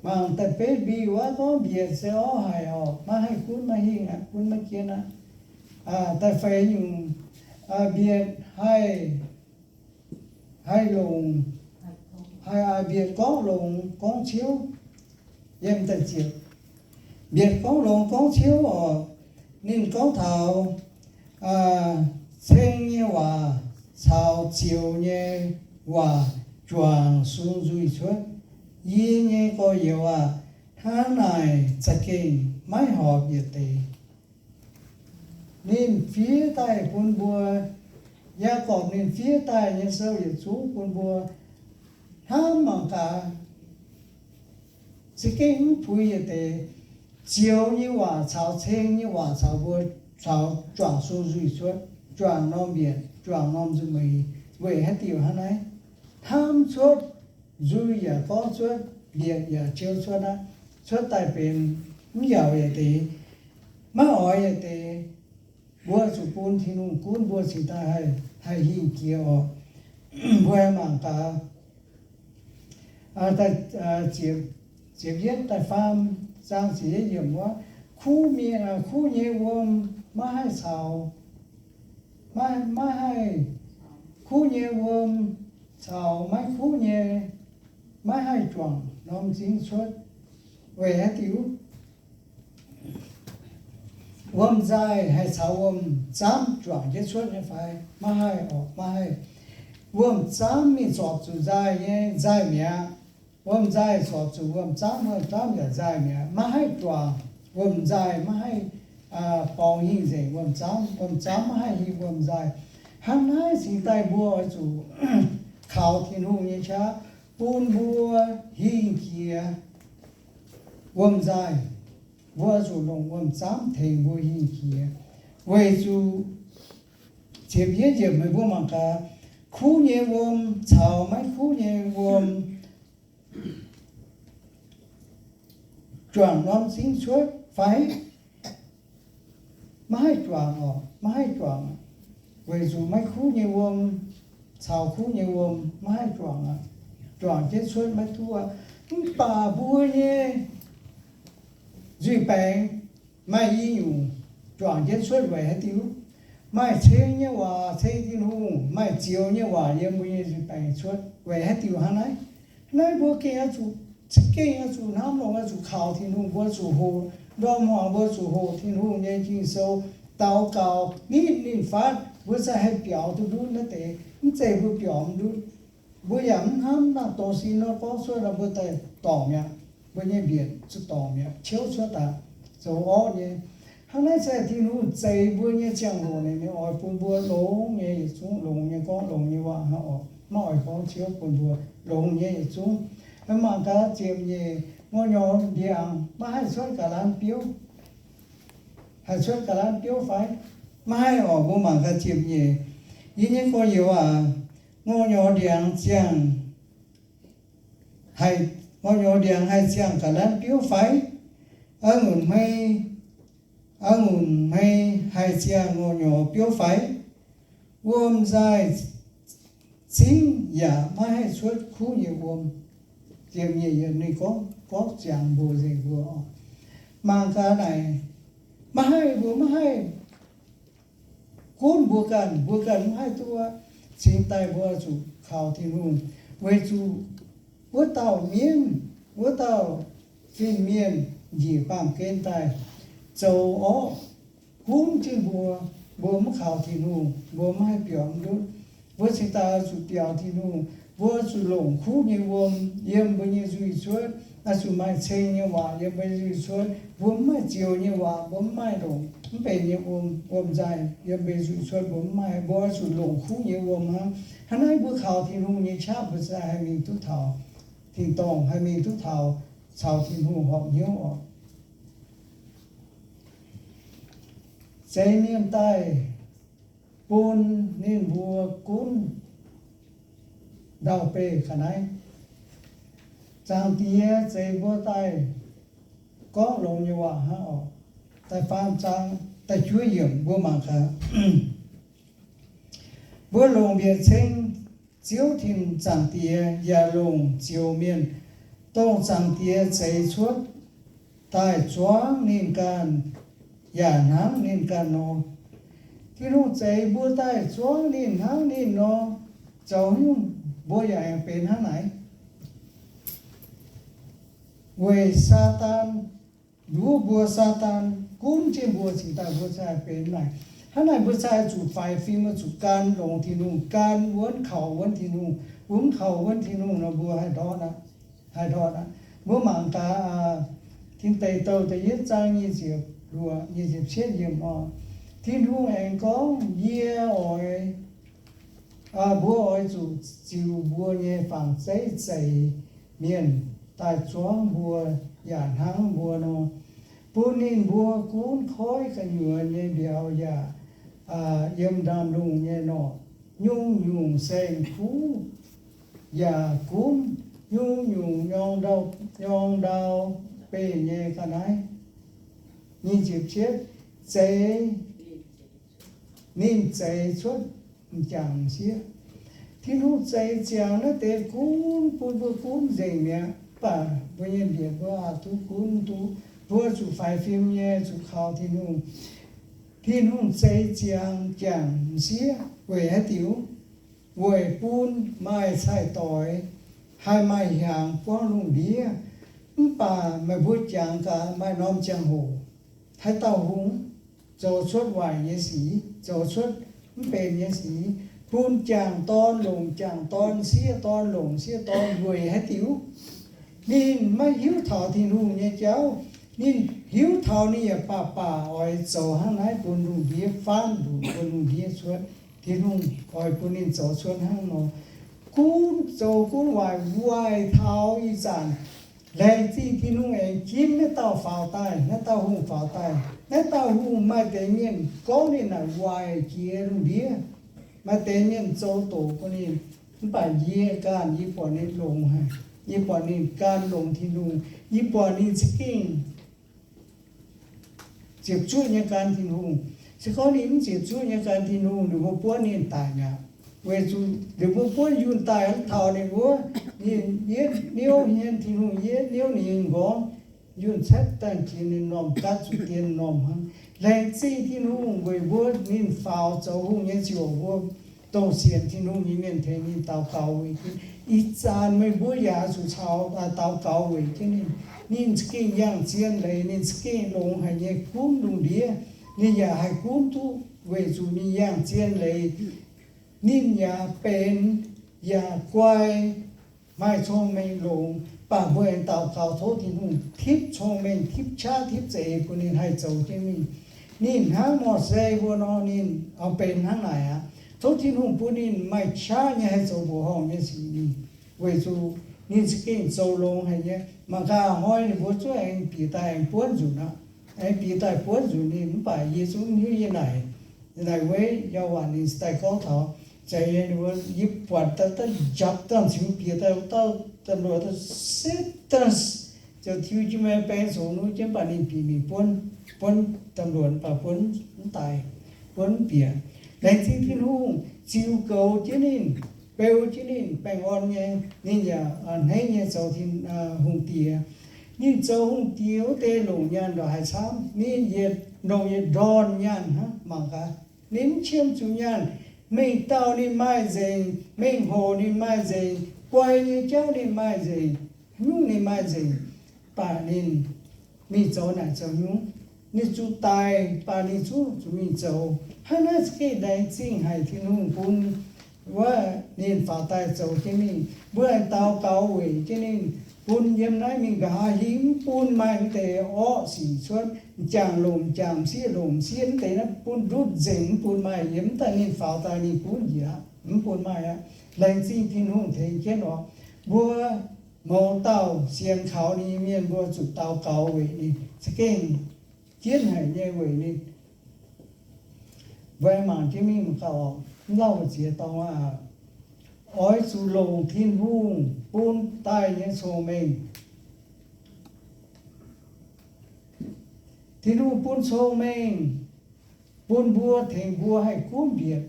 Mangc da'betv mbiv wuov gorngv mbietc se orv haic oc, maiv haih gunv maiv hingh aqv, gunv maiv jienv aqv. Da'feix nyungc, mbietc haih, haih longc, haih, mbietc gorngv longx gorngv ciouv. Yiem da'ziepc, Mbietc gorngv longx gorngv ciouv oc. Ninh gorngv taux ceng nyei waac caux zioux nyei waac juangc sung nzuih cuotv. Yie nyei gorx-youz aah, hnangv naaic za'gengh maiv horpc yietc deix. Ninh fiev daaih bun mbuo, Yaagorpc ninh fiev daaih nyei sou yietc zungv bun mbuo hnamv mangc gaax. Za'gengh mv puix yietc deix. Zioux nyei waac caux ceng nyei waac caux mbuo, caux juangc sung nzuih cuotv, juangc norm mbietc, juangc norm nza'hmien, weic haaix diuc hnangv naaiv? Hnamv cuotv, nzuih yaac gorngv cuotv, mbietc yaac ciou cuotv aqv. Cuotv daaih benx mv yaauc yietc deix, maiv oix yietc deix. Mbuo zuqc bun Tin-Hungh gunv mbuo cingx daaih haih hingh jiex oc. Mbuo mangc gaax, ziepc yietv daaih faam zaang ziepc yietv yiemc wuov, kuv mienh, kuv nyei wuom maiv haih caux, maiv, maiv haih, kuv nyei wuom caux maiv kuv nyei maiv haih juangc norm m'zing cuotv. Weic haaix diuc? Wuom-nzaaih haih caux wuom-zaamv juangc jienv cuotv nyei fai? Maiv haih oc, maiv haih. Wuom-zaamv mingh zorpc zuqc nzaaih nyei nzaaih mi'aqv. Wuom-nzaaih zorpc zuqc wuom-zaamv, wuom-zaamv yaac nzaaih mi'aqv. Maiv haih juangc wuom-nzaaih, maiv haih borngz hingh nzengc wuom-zaamv, wuom-zaamv maiv haih hingh wuom-nzaaih. Hnangv naaiv cingx daaih mbuo oix zuqc kaux Tin-Hungh nyei qaqv bun mbuo hingh jiex wuom-nzaaih. Mbuo zuqc longc wuom-zaamv tengx mbuo hingh jiex. Weic zuqc ziepc yietv yiemc meih mbuo mangc gaax, kuv nyei wuom caux maiv kuv nyei wuom juangc norm m'zing cuotv fai? Maiv haih juangc oc, maiv haih juangc. Weic zuqc maiv kuv nyei wuom caux kuv nyei wuom maiv haih juangc, juangc jienv cuotv maiv duqv. Mv baac mbuo nyei nzuih baengx maaih i nyungc juangc jienv cuotv weic haaix diuc? Maaih ceng nyei waac ceng Tin-Hungh, maaih zioux nyei waac yiem mbuo nyei nzuih baengx cuotv weic haaix diuc hnangv naaiv? Naaiv mbuo gengh oix zuqc, gengh oix zuqc hnamv longx, oix zuqc kaux Tin-Hungh, mbuo zuqc hoqc ndorm hmuangx, mbuo zuqc hoqc Tin-Hungh nyei Ging-Sou, daux gaux ninh, ninh fatv mbuo zaih haih biaux duqv ndutv naaiv deix. Mv zeiz mbuo biaux mv ndutv, mbuo yaac mv hnamv naaiv dongh sin nor gorngv cuotv nor mbuo daaih dorngc mi'aqv. Mbuo nyei mbietc zuqc dorngc mi'aqv, ciouv cuotv daaih, zoux orqv nyei. Hnangv naaiv se Tin-Hungh zeix mbuo nyei ziangh hoc, ninh oix bun mbuo longx nyei yietc zungv, longx nyei gorngv longx nyei waac hnangv oc. Maiv oix gorngv ciouv bun mbuo, longx nyei yietc zungv. Mangc gaax ziepc nyeic, ngorc nyorx ndiangx maiv haih cuotv ga'lanv biouv. Haih cuotv ga'lanv biouv fai? Maiv haih oc. Mbuo mangc gaax ziepc nyeic, Yie nyei gorx-youz aac, ngorc nyorx ndiangx ziangh haih, ngorc nyorx ndiangx haih ziangh ga'lanv biouv fai? A'ngunc hmei, a'ngunc hmei haih ziangh ngorc nyorx biouv fai? Wuom-nzaaih zingv yaac maiv haih cuotv kuv nyei wuom. Ziepc nyeic yiemc ninh gorngv, gorngv ziangx mbuox nzengc mbuo oc. Mangc gaax naaic, maiv haih, mbuo maiv haih gunv mbuo ganh, mbuo ganh maiv haih duqv. Cingx daaih mbuo zuqc kaux Tin-Hungh, weic zuqc wuov dauh mienv, wuov dauh fin-mienh njiec baamh gen daaih zoux orqv gunv jienv mbuo. Mbuo mv kaux Tin-Hungh, mbuo maiv haih biaux ndutv. Mbuo cingx daaih zuqc biaux Tin-Hungh. Mbuo zuqc longc kuv nyei wuom yiem mbuo nyei nzuih cuotv. Oix zuqc maaih ceng nyei waac yiem mbuo nyei nzuih cuotv. Mbuo mv maaih zioux nyei waac, mbuo mv maaih longc mv benx nyei wuom, wuom-nzaaih yiem mbuo nyei nzuih cuotv, mbuo mv maaih. Mbuo oix zuqc longc kuv nyei wuom hnangv. Hnangv naaiv mbuo kaux Tin-Hungh nyei qaqv, mbuo ziouc haih mingh duqv taux tin-dorngh, haih mingh duqv taux caux Tin-Hungh horpc hnyouv oc. Zeix mienh daaih bun ninh mbuo gunv ndau-beih ga'naaiv. Zaangc Diex zeix mbuo daaih gorngv longx nyei waac hnangv oc. Da'faam zaang da'juov yiemc mbuo mangc gaax. Mbuo longc mbietc ceng Ziouv Tin Zaangc Diex yaac longc zioux mienh, dongh Zaangc Diex zeix cuotv daaih zuangv ninh ganh yaac hnangv ninh ganh nor. Tin-Hungh zeix mbuo daaih zuangv ninh hnangv ninh nor, zoux nyungc mbuo yaac aengx benx hnangv naaic. Weic Saadaan nduov mbuo, Saadaan gunv jienv mbuo cingx daaih mbuo cingx haih benx naaic. Hnangv naaic mbuo cingx haih zuqc faix fim, zuqc gan longx Tin-Hungh, gan wuonv kaux wuonv Tin-Hungh, wuonv kaux wuonv Tin-Hungh nor mbuo haih ndortv aqv, haih ndortv aqv. Mbuo mangc gaax, Tin Deic Douh da'yietv zaang nyic ziepc luoqc, nyic ziepc cietv yiemc oc. Tin-Hungh aengx gorngv, Yie oix mbuo oix zuqc ziux mbuo nyei fangx zeiv zeix mienh daaih zuangv mbuo, yaac hnangv mbuo nor, bun ninh mbuo gunv koiv gu'nyuoz nyei mbiauz yaac yiem ndaamv-lungh nyei norqc nyungc-nyungc saeng-kuv, yaac gunv nyungc-nyungc nyorng ndau, nyorng ndau beih nyei ga'naaiv. Nyic ziepc cietv, zeix, ninh zeix cuotv m'jangc m'sieqv. Tin-Hungh zeix ziangx naaiv deix gunv bun mbuo gunv nzengc mi'aqv. Mv baac mbuo nyei mbiec mbuo aqc duqv gunv duqv. Mbuo zuqc faix fim nyei zuqc kaux Tin-Hungh. Tin-Hungh zeix ziangx m'jangc m'sieqv weic haaix diuc? Weic bun maaih cai-doix haih maaih hiaangx buangv lungh ndiev. Mv baac meih mbuo jangx gaax maaih norm ziangh hoc, haaix dauh hungh zoux cuotv waaic nyei sic, zoux cuotv mv benx nyei sic, bun m'jangc dorn longc m'jangc dorn, m'sieqv dorn longc m'sieqv dorn. Weic haaix diuc? Ninh maiv hiuv taux Tin-Hungh nyei jauv. Ninh hiuv taux ninh yaac baac baac oix zoux hnangv naaiv bun lungh ndiev faanv lunc, bun lungh ndiev cuotv. Tin-Hungh oix bun ninh zoux cuotv hnangv nor. Gunv zoux gunv waaic, waaic taux ih zanc, laengz zingh Tin-Hungh aengx ginv naaiv dauh faaux daaih, naaiv dauh hungh faaux daaih. Naaiv dauh hungh maaih deix mienh gorngv ninh naaic waaic jiex lungh ndiev. Maaih deix mienh zoux doqc bun ninh, mv baac yie ganh, yie buatc ninh longx haic. Yie buatc ninh gan longx Tin-Hungh. Yie buatc ninh za'gengh ziepc zuoqv nyei gan Tin-Hungh. Se gorngv ninh mv ziepc zuoqv nyei gan Tin-Hungh, ninh mbuo buonv ninh daic mi'aqv. Weic zuqc ninh mbuo buonv yunh daaih mv taux ninh wuov, ninh yietv niouv hmien Tin-Hungh, yietv niouv ninh nyei m'nqorngv, yunh caeqv daaih jiex ninh m'normh, gaatv zuqc dien m'normh hnangv. Laengz zingh Tin-Hungh weic mbuo ninh faaux zoux hungh nyei ziouc mbuo dongh sienx Tin-Hungh nyei mienh tengx ninh daux gaux weic jienv. Ih zanc meih mbuo yaac zuqc caux daux gaux weic jienv ninh. Ninh za'gengh yangh zien leiz, ninh za'gengh longx haic nyei gunv lungh ndiev. Ninh yaac haih gunv duqv weic zuqc ninh yangh zien leiz. Ninh yaac benx yaac guai, maaih cong-mengh longx, baac mbuo aengx daux gaux tov Tin-Hungh tipv cong-mengh, tipv qaqv, tipv za'eix bun ninh haih zoux jienv mingh. Ninh hnangv Morse mbuo nor, ninh oix benx hnangv naaic aqv. Tov Tin-Hungh bun ninh maaih qaqv nyei haih zoux mbuoqc horngh nyei sic mingh, weic zuqc ninh za'gengh zoux longx haic nyei. Mangc gaax hnoi ninh mbuo zuqc aengx bieqc daaih aengx buonv nzunc aqv. Aengx bieqc daaih buonv nzunc ninh, mv baac yie zungv hiuv yie naaic, naaic weiv yauh waanc ninh daaih gorngv taux, zeiz nyei, ninh mbuo yie buatc daaih, daaih njapc dangh ziux bieqc daaih, dauh ตำรวจ daaih setv daaih ziouc tiux jiex maiv baeng zoux nuv jienv, mv baac ninh bieqc mingh buonv, buonv ตำรวจ mv baac buonv mv daic, buonv mv bieqc. Laengz zingh Tin-Hungh ziux goux jienv ninh, beu jienv ninh baengh orn nyei, ninh yaac hneiv nyei zoux Tin-Hungh diex. Ninh zoux hungh diex wuov deix longc nyaanh ndongc haaix camv, ninh yietc longc yietc ndorn nyaanh hnangv. Mangc gaax, ninh mv qiemx zuqc nyaanh. Mengh dauh ninh maaih nzengc, mengh hoc ninh maaih nzengc, guai nyei jauv ninh maaih nzengc, nyungc ninh maaih nzengc, baac ninh mingh zoux naaic zoux nyungc. Ninh zuqc daic, baac ninh zungv zuqc mingh zoux. Hnangv naaiv za'gengh laengz zingh haic Tin-Hungh bun wuov ninh faaux daaih zoux jienv mingh. Mbuo aengx daux gaux weic jienv ninh, bun yiem naaiv mingh nqa'haav hingv mv bun maaih mv deix orqv sic cuotv, m'jangc longc m'jangc, m'sieqv longc m'sieqv, mv deix naaiv bun ndutv nzengc, mv bun maaih yiem. Mv daaih ninh faaux daaih ninh gunv njiec aqv, mv bun maaih aqv. Laengz zingh Tin-Hungh tengx jienv oc. Mbuo mouz dauh sienx kaux ninh nyei mienh, mbuo zuqc daux gaux weic ninh za'gengh jienv haic nyei weic ninh. Mbuo mangc jienv mingh gauh mv lauh ziex dorngx aqv. Oix zuqc longc Tin-Hungh bun daaih nyei cong-mengh. Tin-Hungh bun cong-mengh bun mbuo, tengx mbuo haih gunv mbietc,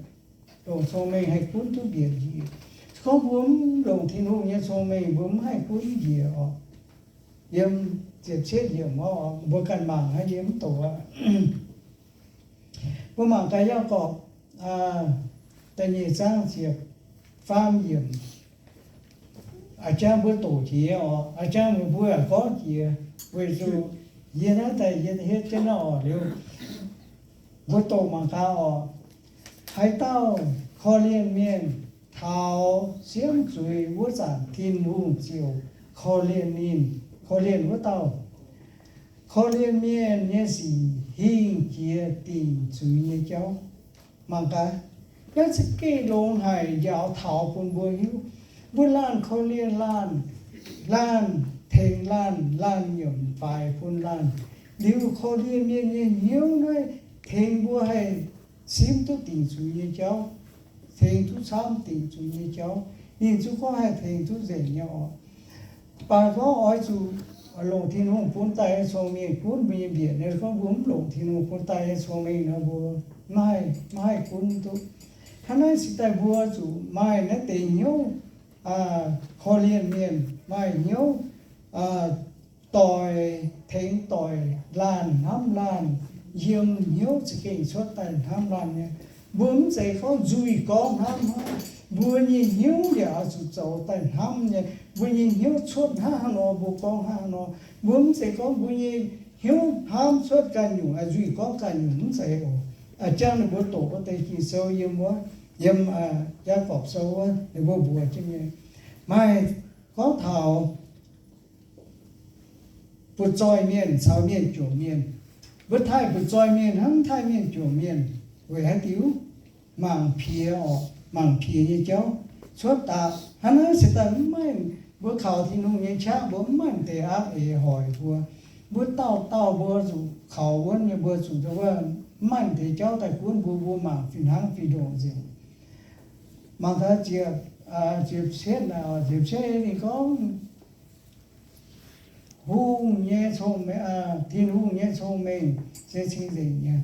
longc cong-mengh haih gunv duqv mbietc njiec. Se gorngv mbuo mv longc Tin-Hungh nyei cong-mengh, mbuo mv haih gunv njiec oc. Yiem ziepc cietv yiemc oc, mbuo ganh mangc haic, yie mv doqc aqv. Mbuo mangc gaax Yaagorpc da'nyeic zaang ziepc faam yiemc. A'jang mbuo doqc jiex oc, a'jang meih mbuo yaac gorngv jiex, weic zuqc Yie naaiv daaih yie hietv jienv naaiv orqc liuz, mbuo doqc mangc gaax orqc. Haaix dauh korv-lienh mienh taux siemv zuiz wuov zanc, Tin-Hungh ziouc korv-lienh ninh, korv-lienh wuov dauh. Korv-lienh mienh nyei sic hingh jiex dingc zuiz nyei jauv. Mangc gaax, naaiv za'gengh longx haic, njaaux taux bun mbuo hiuv. Mbuo laanh korv-lienh laanh, laanh tengx laanh, laanh nyiemc faix bun laanh. Liuz korv-lienh mienh nyei hnyouv naaiv tengx mbuo haih simv duqv dingc zuiz nyei jauv, tengx duqv camv dingc zuiz nyei jauv. Ninh zungv gorngv haih tengx duqv nzengc nyei orqc. Mv baac gorngv oix zuqc longc Tin-Hungh bun daaih nyei cong-mengh gunv mbuo nyei mbietc. Ninh gorngv mbuo mv longc Tin-Hungh bun daaih nyei cong-mengh nor, mbuo maiv haih, maiv haih gunv duqv. Hnangv naaiv se daaih mbuo zuqc maaih naaiv deix hnyouv korv-lienh mienh, maaih hnyouv doic tengx doic, laanh hnamv laanh, yiem hnyouv za'gengh cuotv daaih hnamv laanh nyei. Mbuo mv zeiz gorngv nzuih gorngv hnamv hnangv. Mbuo nyei hnyouv yaac oix zuqc zoux daaih hnamv nyei. Mbuo nyei hnyouv cuotv hnangv haaix nor, mbuo gorngv hnangv haaix nor. Mbuo mv zeiz gorngv mbuo nyei hnyouv hnamv cuotv ganh nyungc, nzuih gorngv ganh nyungc, mv zeiz oc. A'jang ninh mbuo doqc wuov deix Ging-Sou yiem wuov, yiem Yaagorpc Sou wuov, ninh mbuo mbuox jienv nyei. Maaih gorngv taux butv-zoih mienh caux mienh juangc mienh. Mbuo taaih butv-zoih mienh hnangv taaih mienh juangc mienh weic haaix diuc? Mangc piex orqc, mangc piex nyei jauv. Cuotv daaih hnangv naaiv se daaih mv maaih, mbuo kaux Tin-Hungh nyei qaqv mbuo mv maaih deix aqv eix hoic mbuo. Mbuo dauh dauh mbuo zuqc kaux wuonv nyei, mbuo zuqc wuov, mv maaih deix jauv daaih gunv mbuo, mbuo mangc fih hnangv fih ndongc nzengc. Mangc gaax ziepc, ziepc cietv, ziepc cietv ninh gorngv, Hungh nyei cong-mengh, Tin-Hungh nyei cong-mengh se cing-nzengc nyei.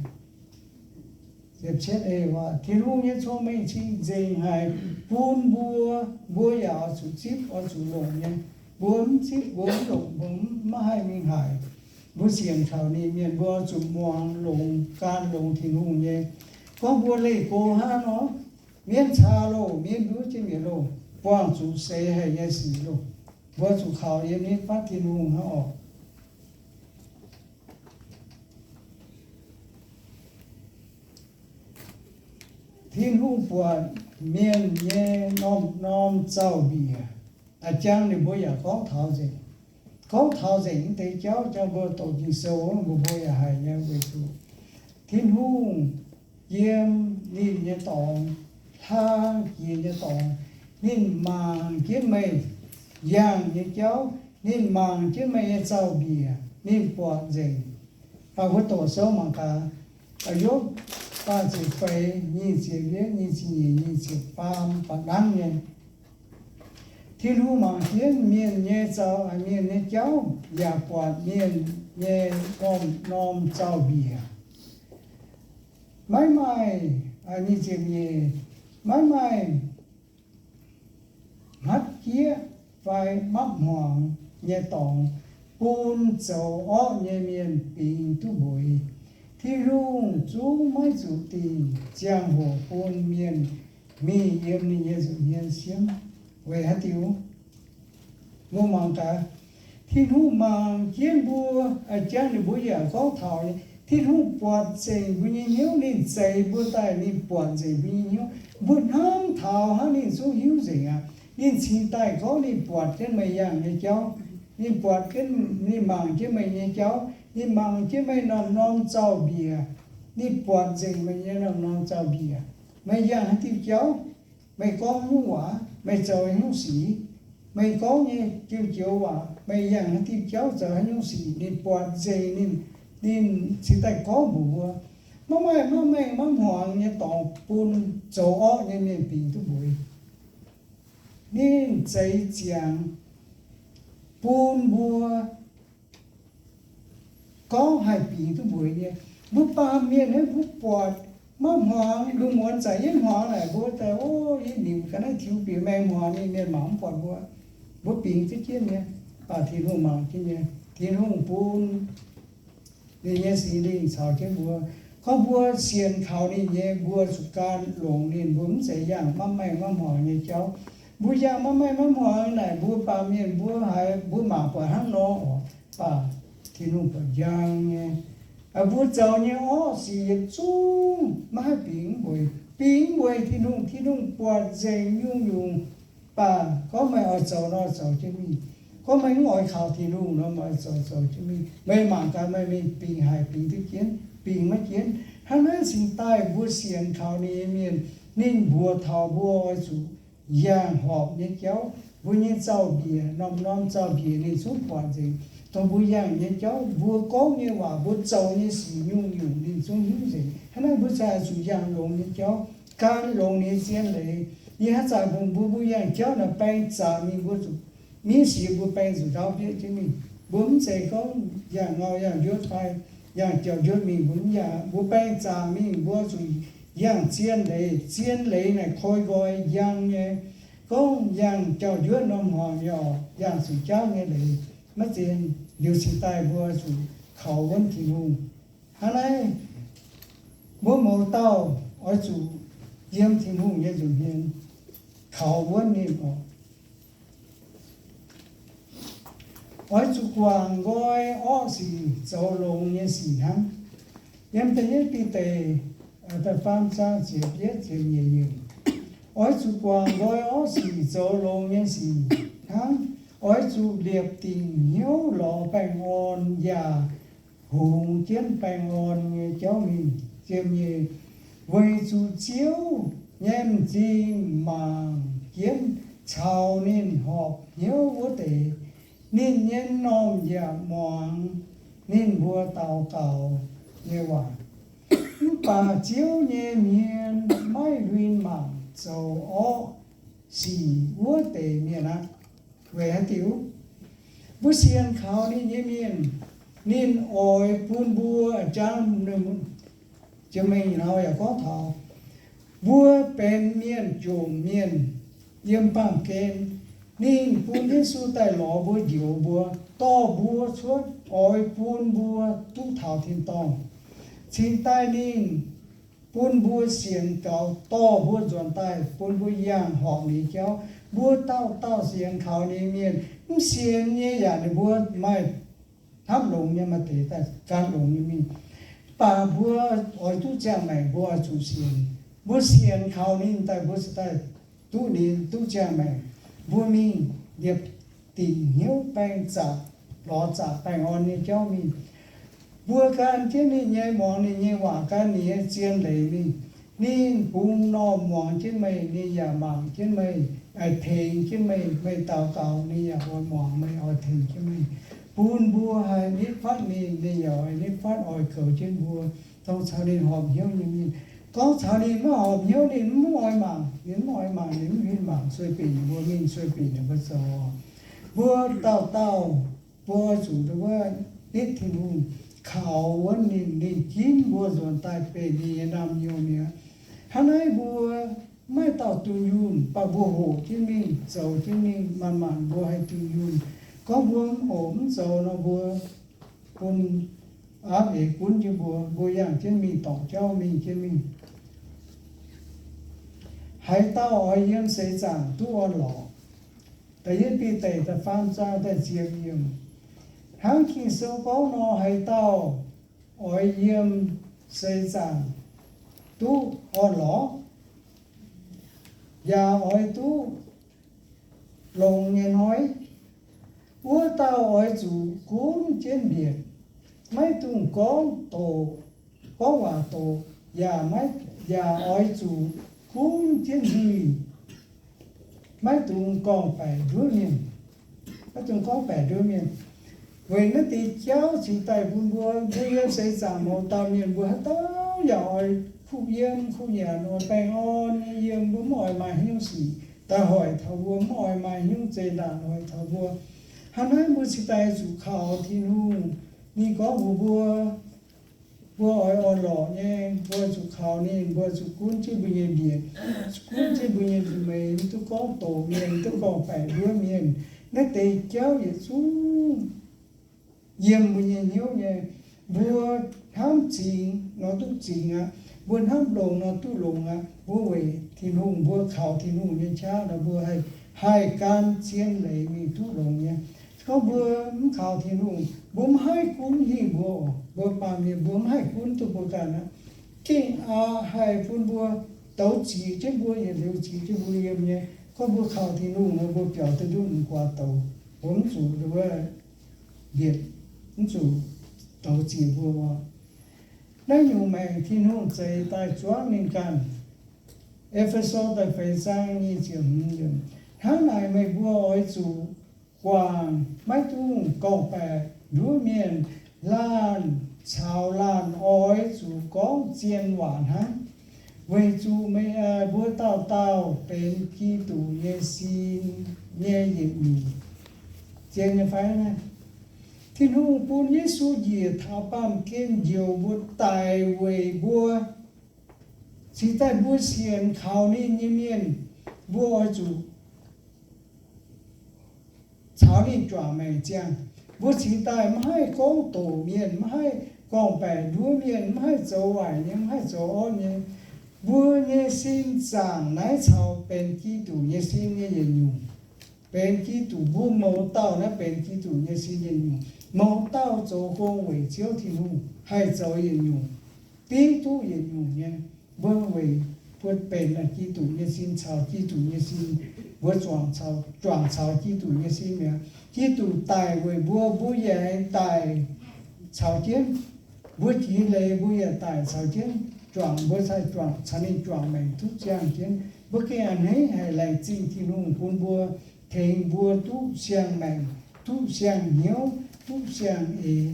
Tin-Hungh nyei cong-mengh cing-nzengc haic bun mbuo, mbuo yaac oix zuqc zipv, oix zuqc longc nyei. Mbuo mv zipv, mbuo mv longc, mbuo mv, maiv haih mingh haic. Mbuo sienx kaux ninh mienh, mbuo oix zuqc muangx longx, gan longx Tin-Hungh nyei. Gorngv mbuo leih go hnangv nor, mienv caa loh, mienv nduov jienv mi'aqv loh, buangh zuqc seix haic nyei sic loh, mbuo zuqc kaux yiem nitv fatv Tin-Hungh hnangv orqc. Tin-Hungh buatc mienh nyei norm-norm zaux-mbiec. A'jang ninh mbuo yaac gorngv taux nzengc, gorngv taux nzengc mv deix jauv. Jang mbuo doqc Ging-Sou, mbuo, mbuo yaac haiz nyei weic zuqc Tin-Hungh yiem ninh nyei dorngx, hlang jiex nyei dorngx, ninh mangc jienv meih yangh nyei jauv, ninh mangc jienv meih nyei zaux-mbiec, ninh buatc nzengc. Mv baac mbuo doqc sou mangc gaax, Yopv faah ziepc feix, nyic ziepc yietv, nyic ziepc nyeic, nyic ziepc faam, ba'nangv nyei. Tin-Hungh mangc jienv mienh nyei zaux, mienh nyei jauv, yaac buatc mienh nyei norm-norm zaux-mbiec. Maiv maaih, nyic ziepc nyeic, maiv maaih hmatv jieqv fai mapv hmuangx nyei dorngx bun zoux orqv nyei mienh bingx duqv mbueix. Tin-Hungh zungv maiv zuqc dingc ziangh hoc bun mienh mingh yiem ninh nyei nza'hmien siemv. Weic haaix diuc? Mbuo mangc gaax, Tin-Hungh mangc jienv mbuo, a'jang ninh mbuo yaac gorngv taux nyei. Tin-Hungh buatc nzengc mbuo nyei hnyouv, ninh zeix mbuo daaih, ninh buatc nzengc mbuo nyei hnyouv. Mbuo hnamv taux hnangv ninh zungv hiuv nzengc aqv. Ninh cingx daaih gorngv ninh buatc jienv meih yangh nyei jauv. Ninh buatc jienv, ninh mangc jienv meih nyei jauv. Ninh mangc jienv meih norm-norm zaux-mbiec. Ninh buatc nzengc meih nyei norm-norm zaux-mbiec. Meih yangh haaix diuh jauv, meih gorngv haaix nyungc waac, meih zoux haaix nyungc sic, meih gorngv nyei joux-joux waac, meih yangh haaix diuh jauv zoux haaix nyungc sic, ninh buatc nzengc. Ninh, ninh cingx daaih gorngv mbuox mbuo. Maiv maaih mapv maengh mapv hmuangx nyei dorngx bun zoux orqv nyei mienh bingx duqv mbueix. Ninh zeix ziangx bun mbuo gorngv haih bingx duqv mbueix nyei. Mbuo baamh mienh naaiv mbuo buatc maiv hmuangx, lungh muonz zaqc yietv hmuangx naaic mbuo daaih, o, yie nimc ga'naaiv tiux bieqc maengx hmuangx, ninh mienh mangc mv buatc mbuo. Mbuo bingx duqv jienv nyei, baac Tin-Hungh mangc jienv nyei. Tin-Hungh bun ninh nyei Singx Lingh caux jienv mbuo. Gorngv mbuo sienx kaux ninh nyei, mbuo zuqc gan longx ninh, mbuo mv zeiz yangh maiv maengh maiv hmuangx nyei jauv. Mbuo yangh maiv maengh maiv hmuangx naaic, mbuo baamh mienh mbuo haiz mbuo mangc buatc hnangv nor oc. Baac Tin-Hungh buatc njang nyei. Mbuo zoux nyei orqv sic yietc zungv maiv haih bingx mbuo, bingx mbuo Tin-Hungh. Tin-Hungh buatc nzengc nyungc-nyungc, baac gorngv meih oix zoux nor zoux jienv mingh. Gorngv meih mv oix kaux Tin-Hungh nor, meih oix zoux zoux jienv mingh. Meih mangc gaax meih mingh bingx haic, bingx duqv jienv, bingx maiv jienv. Hnangv naaiv cingx daaih mbuo sienx kaux ninh nyei mienh, ninh mbuox taux mbuo oix zuqc yangh horpc nyei jauv. Mbuo nyei zaux-mbiec, norm-norm zaux-mbiec ninh zungv buatc nzengc. Dongh mbuo yangh nyei jauv, mbuo gorngv nyei waac, mbuo zoux nyei sic nyungc-nyungc ninh zungv hiuv nzengc. Hnangv naaiv mbuo ziouc zuqc yangh longx nyei jauv, gan longx ninh nyei zien leiz. Yie hnamv zanc mbuo, mbuo yangh jauv naaic baeng zaqc mingh, mbuo zuqc, miev sic mbuo baeng zuqc ndaauv bieqc jienv mingh. Mbuo mv zeiz gorngv yangh ngau yangh njuotv fai yangh jauv-njuotv mingh, mbuo mv yangh. Mbuo baeng zaqc mingh, mbuo zuqc yangh zien leiz. Zien leiz naaic koi nqoi njang nyei. Gorngv yangh jauv-njuotv norm hmuangx nyei orqc, yangh zuqc jauv nyei leiz maiv zien. Liuz cingx daaih mbuo zuqc kaux wuonv Tin-Hungh. Hnangv naaiv, mbuo mouz dauh oix zuqc yiem Tin-Hungh nyei nza'hmien kaux wuonv ninh orqc. Oix zuqc guangc nqoi orqv sic zoux longx nyei sic hnangv. Yiem da'yietv Bide da'faam zaang ziepc yietv ziepc nyeic yiemc, oix zuqc guangc nqoi orqv sic zoux longx nyei sic hnangv. Oix zuqc liepc dingc hnyouv lorz baengh orn yaac hungx jienv baengh orn nyei jauv mingh. Ziepc nyeic, weic zuqc Ziouv nyei m'zing mangc jienv caux ninh horpc hnyouv wuov deix, ninh nyei m'normh yaac muangx ninh mbuo daux gaux nyei waac. Mv baac Ziouv nyei hmien maiv huin mangc zoux orqv sic wuov deix mienh aqv. Weic haaix diuc? Mbuo sienx kaux ninh nyei mienh, ninh oix bun mbuo, jangv, jiex mingh nor yaac gorngv taux mbuo benx mienh jomc mienh yiem baamh gen. Ninh bun Yesu daaih lorz mbuo, njoux mbuo, dorh mbuo cuotv, oix bun mbuo duqv taux tin-dorngh. Cingx daaih ninh bun mbuo sienx gaux, dorh mbuo nzuonx daaih, bun mbuo yangh horpc ninh jauv. Mbuo dauh dauh sienx kaux ninh mienh, mv sienx nyei yaac ninh mbuo maaih hnamv longx nyei, maaih deix daaih gan longx nyei mingh. Mv baac mbuo oix duqv ziangh maengc, mbuo oix zuqc sienx. Mbuo sienx kaux ninh daaih, mbuo cingx daaih duqv ninh, duqv ziangh maengc. Mbuo mingh liepc dingc hnyouv baeng zaqc, lorz zaqc baengh orn nyei jauv mingh. Mbuo gan jienv ninh nyei, muangx ninh nyei waac, gan ninh nyei zien leiz mingh. Ninh bungx normh muangx jienv meih, ninh yaac mangc jienv meih, tengx jienv meih. Meih daux gaux, ninh yaac oix muangx meih, oix tengx jienv meih, bun mbuo haih nitv fatv ninh, ninh yaac oix nitv fatv, oix goux jienv mbuo. Dongh caux ninh horpc hnyouv nyei mienh. Gorngv caux ninh maiv horpc hnyouv, ninh mv oix mangc, ninh mv oix mangc, ninh mv huin mangc, sueih binc ninh mbuo mingh, sueih binc ninh mbuo zoux. Mbuo dauh dauh, mbuo oix zuqc wuov nitv Tin-Hungh, kaux wuonv ninh, ninh ginv mbuo nzuonx daaih benx ninh nyei naamh nyouz mi'aqv. Hnangv naaiv mbuo maiv dauh dunh yunh, mv baac mbuo hoqc jienv mingh, zoux jienv mingh, manc-manc mbuo haih dunh yunh. Gorngv mbuo mv hoqc mv zoux nor, mbuo bun aapv eix gunv jienv mbuo, mbuo yangh jienv mingh dorngc jauv mingh jienv mingh. Haaix dauh oix yiem seix zaangc duqv orn-lorqc. Da'yietv Bide da'faam zaang da'ziepc yiemc. Hnangv Ging-Sou gorngv nor, haaix dauh oix yiem seix zaangc duqv orn-lorqc, yaac oix duqv longx nyei hnoi, wuov dauh oix zuqc gunv jienv mbietc, maiv dungx gorngv doqc, gorngv waac doqc, yaac maiv, yaac oix zuqc gunv jienv nzuih, maiv dungx gorngv-baeqc nduov mienh. Maiv dungx gorngv-baeqc nduov mienh. Weic naaiv deix jauv cingx daaih bun mbuo, mbuo yiem seix zaangc mouz dauh mienh, mbuo haaix dauh yaac oix kuv yiem kuv nyanc, oix baengh orn nyei yiem, mbuo mv oix maaih haaix nyungc sic daaih hoic taux mbuo, mv oix maaih haaix nyungc zeqc ndaangc hoic taux mbuo. Hnangv naaiv mbuo cingx daaih zuqc kaux Tin-Hungh. Ninh gorngv mbuox mbuo, mbuo oix orn-lorqc nyei, mbuo zuqc kaux ninh, mbuo zuqc gunv jienv mbuo nyei mbietc, gunv jienv mbuo nyei nzuih meix, mv duqv gorngv doqc mienh, mv duqv gorngv-baeqc nduov mienh. Naaiv deix jauv yietc zungv yiem mbuo nyei hnyouv nyei. Mbuo hnamv zingx nor duqv zingx aqv. Mbuo hnamv longx nor duqv longx aqv. Mbuo weic Tin-Hungh, mbuo kaux Tin-Hungh nyei qaqv nor, mbuo haih, haih gan zien leiz mingh duqv longx nyei. Gorngv mbuo mv kaux Tin-Hungh, mbuo mv haih gunv hingh mbuo oc. Mbuo baamh mienh mbuo mv haih gunv duqv mbuo ganh aqv. Gengh aqc haih bun mbuo douz ziec jienv mbuo, yietc liuz ziec jienv mbuo yiem nyei. Gorngv mbuo kaux Tin-Hungh nor, mbuo biaux duqv nduqc m'guaax douz. Mbuo mv zuqc wuov mbietc, mv zuqc douz ziec mbuo oc. Naaiv nyungc maengc Tin-Hungh zeix daaih zuangv ninh ganh. E^fe^so da'feix zaang nyic ziepc hmz yiemc. Hnangv naaic meih mbuo oix zuqc guangc, maiv dungx gorngv-baeqc nduov mienh. Laanh caux laanh oix zuqc gorngv zien waac hnangv, weic zuqc meih, mbuo dauh dauh benx Giduc nyei sin nyei yietc nyungc. Zien nyei fai? Tin-Hungh bun Yesu njiec taux baamh gen njoux mbuo daic weic mbuo. Cingx daaih mbuo sienx kaux ninh nyei mienh, mbuo oix zuqc caux ninh juangc maengc ziangh. Mbuo cingx daaih maiv haih gorngv doqc mienh, maiv haih gorngv-baeqc nduov mienh, maiv haih zoux waaic nyei, maiv haih zoux orqv nyei. Mbuo nyei sin zaangc naaiv caux benx Giduc nyei sin nyei yietc nyungc. Benx Giduc, mbuo mouz dauh naaiv benx Giduc nyei sin yietc nyungc. Mouz dauh zoux gong weic Ziouv Tin-Hungh haih zoux yietc nyungc, div duqv yietc nyungc nyei. Mbuo weic mbuo benx Giduc nyei sin caux Giduc nyei sin, mbuo juangc caux, juangc caux Giduc nyei sin mi'aqv. Giduc daic weic mbuo, mbuo yaac daic caux jienv. Mbuo jiex leiz mbuo yaac daic caux jienv. Juangc mbuo cai juangc, caux ninh juangc maengc duqv ziangh jienv. Mbuo gengh a'hneiv haic, laengz zingh Tin-Hungh bun mbuo, tengx mbuo duqv siang-maengc, duqv siang-hnyouv, duqv siang-eix.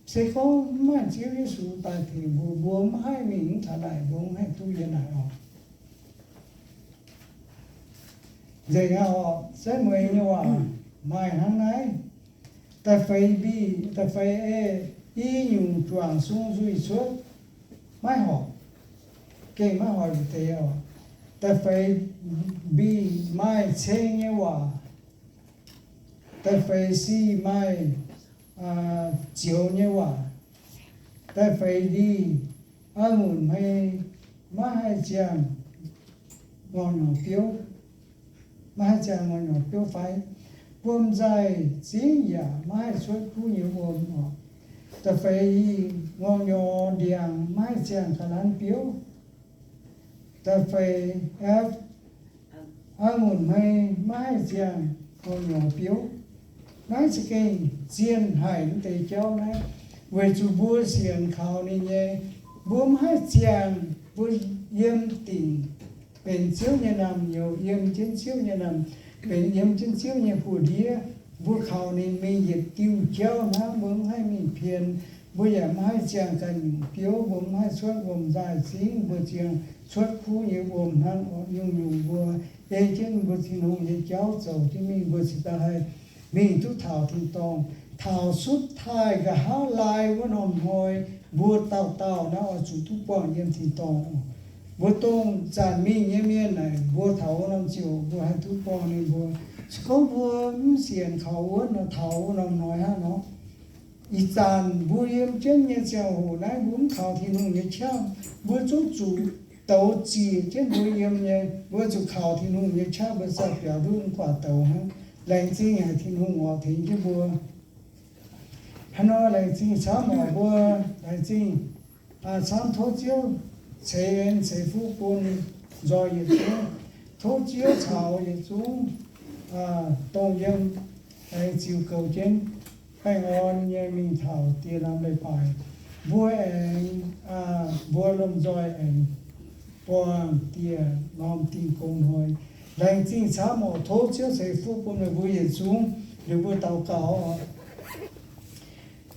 Se gorngv mv maaih Ziouv Yesu daaih tengx mbuo, mbuo mv haih mingh mv taux naaic, mbuo mv haih duqv yiem naaic oc. Nzengc aqv oc. Setv mueiz nyei waac maaih hnangv naaiv. Da'feix B, da'feix A, i nyungc juangc sung nzuih cuotv, maiv horpc. Gengh maiv horpc deix oc. Da'feix B maaih ceng nyei waac. Da'feix C maaih zioux nyei waac. Da'feix D, a'ngunc hmei maiv haih ziangh ngorc nyuoqc biouv, maiv haih ziangh ngorc nyuoqc biouv fai? Wuom-nzaaih zingv yaac maiv haih cuotv kuv nyei wuom oc. Da'feix E, ngorc nyuoqc ndiangx maiv haih ziangh ga'lanv biouv. Da'feix F, a'ngunc hmei maiv haih ziangh ngorc nyuoqc biouv. Naaiv za'gengh zien haic mv deix jauv naaiv, weic zuqc mbuo sienx kaux ninh nyei, mbuo maiv haih ziangh, mbuo yiem dingc benx Ziouv nyei naamh nyouz, yiem jienv Ziouv nyei naamh, benx yiem jienv Ziouv nyei buoz-ndiev. Mbuo kaux ninh mingh yietc diuh jauv hnangv, mbuo mv haih mingh pien. Mbuo yaac maiv haih ziangh ganh nyungc biouv, mbuo mv haih cuotv wuom-nzaaih zingv, mbuo ziangh cuotv kuv nyei wuom hnangv. Nyungc nyungc mbuo ei jienv mbuo Tin-Hungh nyei jauv zoux jienv mingh, mbuo cingx daaih haih mingh duqv taux tin-dorngh. Taux sutv taaih nqa'haav laai wuov norm hnoi, mbuo dauh dauh naaiv oix zuqc duqv buangh yiem tin-dorngh. Mbuo dongh zanc mingh nyei mienh naaic, mbuo taux wuov norm ziouc mbuo haih duqv buangh ninh mbuo. Se gorngv mbuo mv sienx kaux wuonv nor, taux wuov norm hnoi hnangv nor, ih zanc mbuo yiem jienv nyei ziangh hoc naaiv, mbuo mv kaux Tin-Hungh nyei qaqv, mbuo zungv zuqc douz ziec jienv mbuo yiem nyei. Mbuo zuqc kaux Tin-Hungh nyei qaqv, mbuo ziouc biaux nduqv mv guaax douz hnangv. Laengz zingh haic Tin-Hungh oc, tengx jienv mbuo. Haaix nor laengz zingh camv oc, mbuo laengz zingh camv. Tov Ziouv ceix en ceix fuqv bun nzoih yietc zungv. Tov Ziouv caux yietc zungv dongh yiem aengx ziux goux jienv baengh orn nyei mingh taux dieh norm leiz-baaix. Mbuo aengx, mbuo lomh nzoih aengx buangh dieh norm Dingh Gong Hnoi. Laengz zingh camv oc. Tov Ziouv ceix fuqv bun meih mbuo yietc zungv. Liuz mbuo daux gaux oc.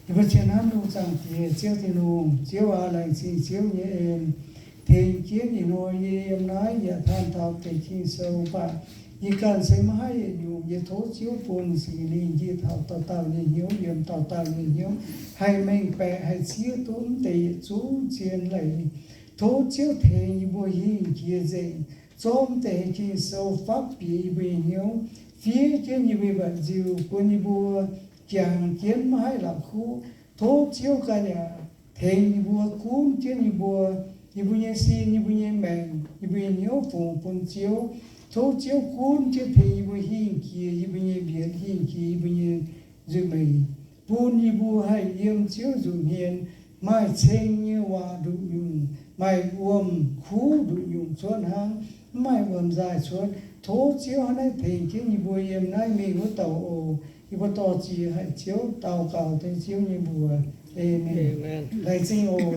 Yie mbuo cien hnamv nyei Zaangc Diex, Ziouv Tin-Hungh, Ziouv aac, laengz zingh Ziouv nyei en. Tengx jienv ih hnoi yie yiem naaiv yaac taan taux deix Ging-Sou, mv baac yie ganh se maiv haih yietc nyungc. Yie tov Ziouv bun Singx Lingh njiec taux dauh dauh nyei hnyouv, yiem dauh dauh nyei hnyouv, haih mengh baeqc, haih zieqv duqv mv deix yietc zungv zien leiz. Tov Ziouv tengx yie mbuo hingh jiex nzengc, zorqv mv deix Ging-Sou fatv bieqc yie mbuo nyei hnyouv, fiev jienv yie mbuo nyei mba'nziu, bun yie mbuo jangx jienv maiv haih la'kuqv. Tov Ziouv ganh yaac tengx yie mbuo, gunv jienv yie mbuo, yie mbuo nyei sin, yie mbuo nyei maengc, yie mbuo nyei hnyouv fungx bun Ziouv. Tov Ziouv gunv jienv tengx yie mbuo hingh jiex yie mbuo nyei mbienx, hingh jiex yie mbuo nyei nzuih mengh, bun yie mbuo haih yiem Ziouv nzuih hmien, maaih ceng nyei waac nduqc nyungc, maaih wuom-kuv nduqc nyungc cuotv hnangv, mv maaih wuom-nzaaih cuotv. Tov Ziouv hnangv naaiv tengx jienv yie mbuo yiem naaiv mingh wuov douc oc. Yie mbuo dorh jiex haic Ziouv, daux gaux dengv Ziouv nyei mbuox. Aamen. Laengz zingh oc.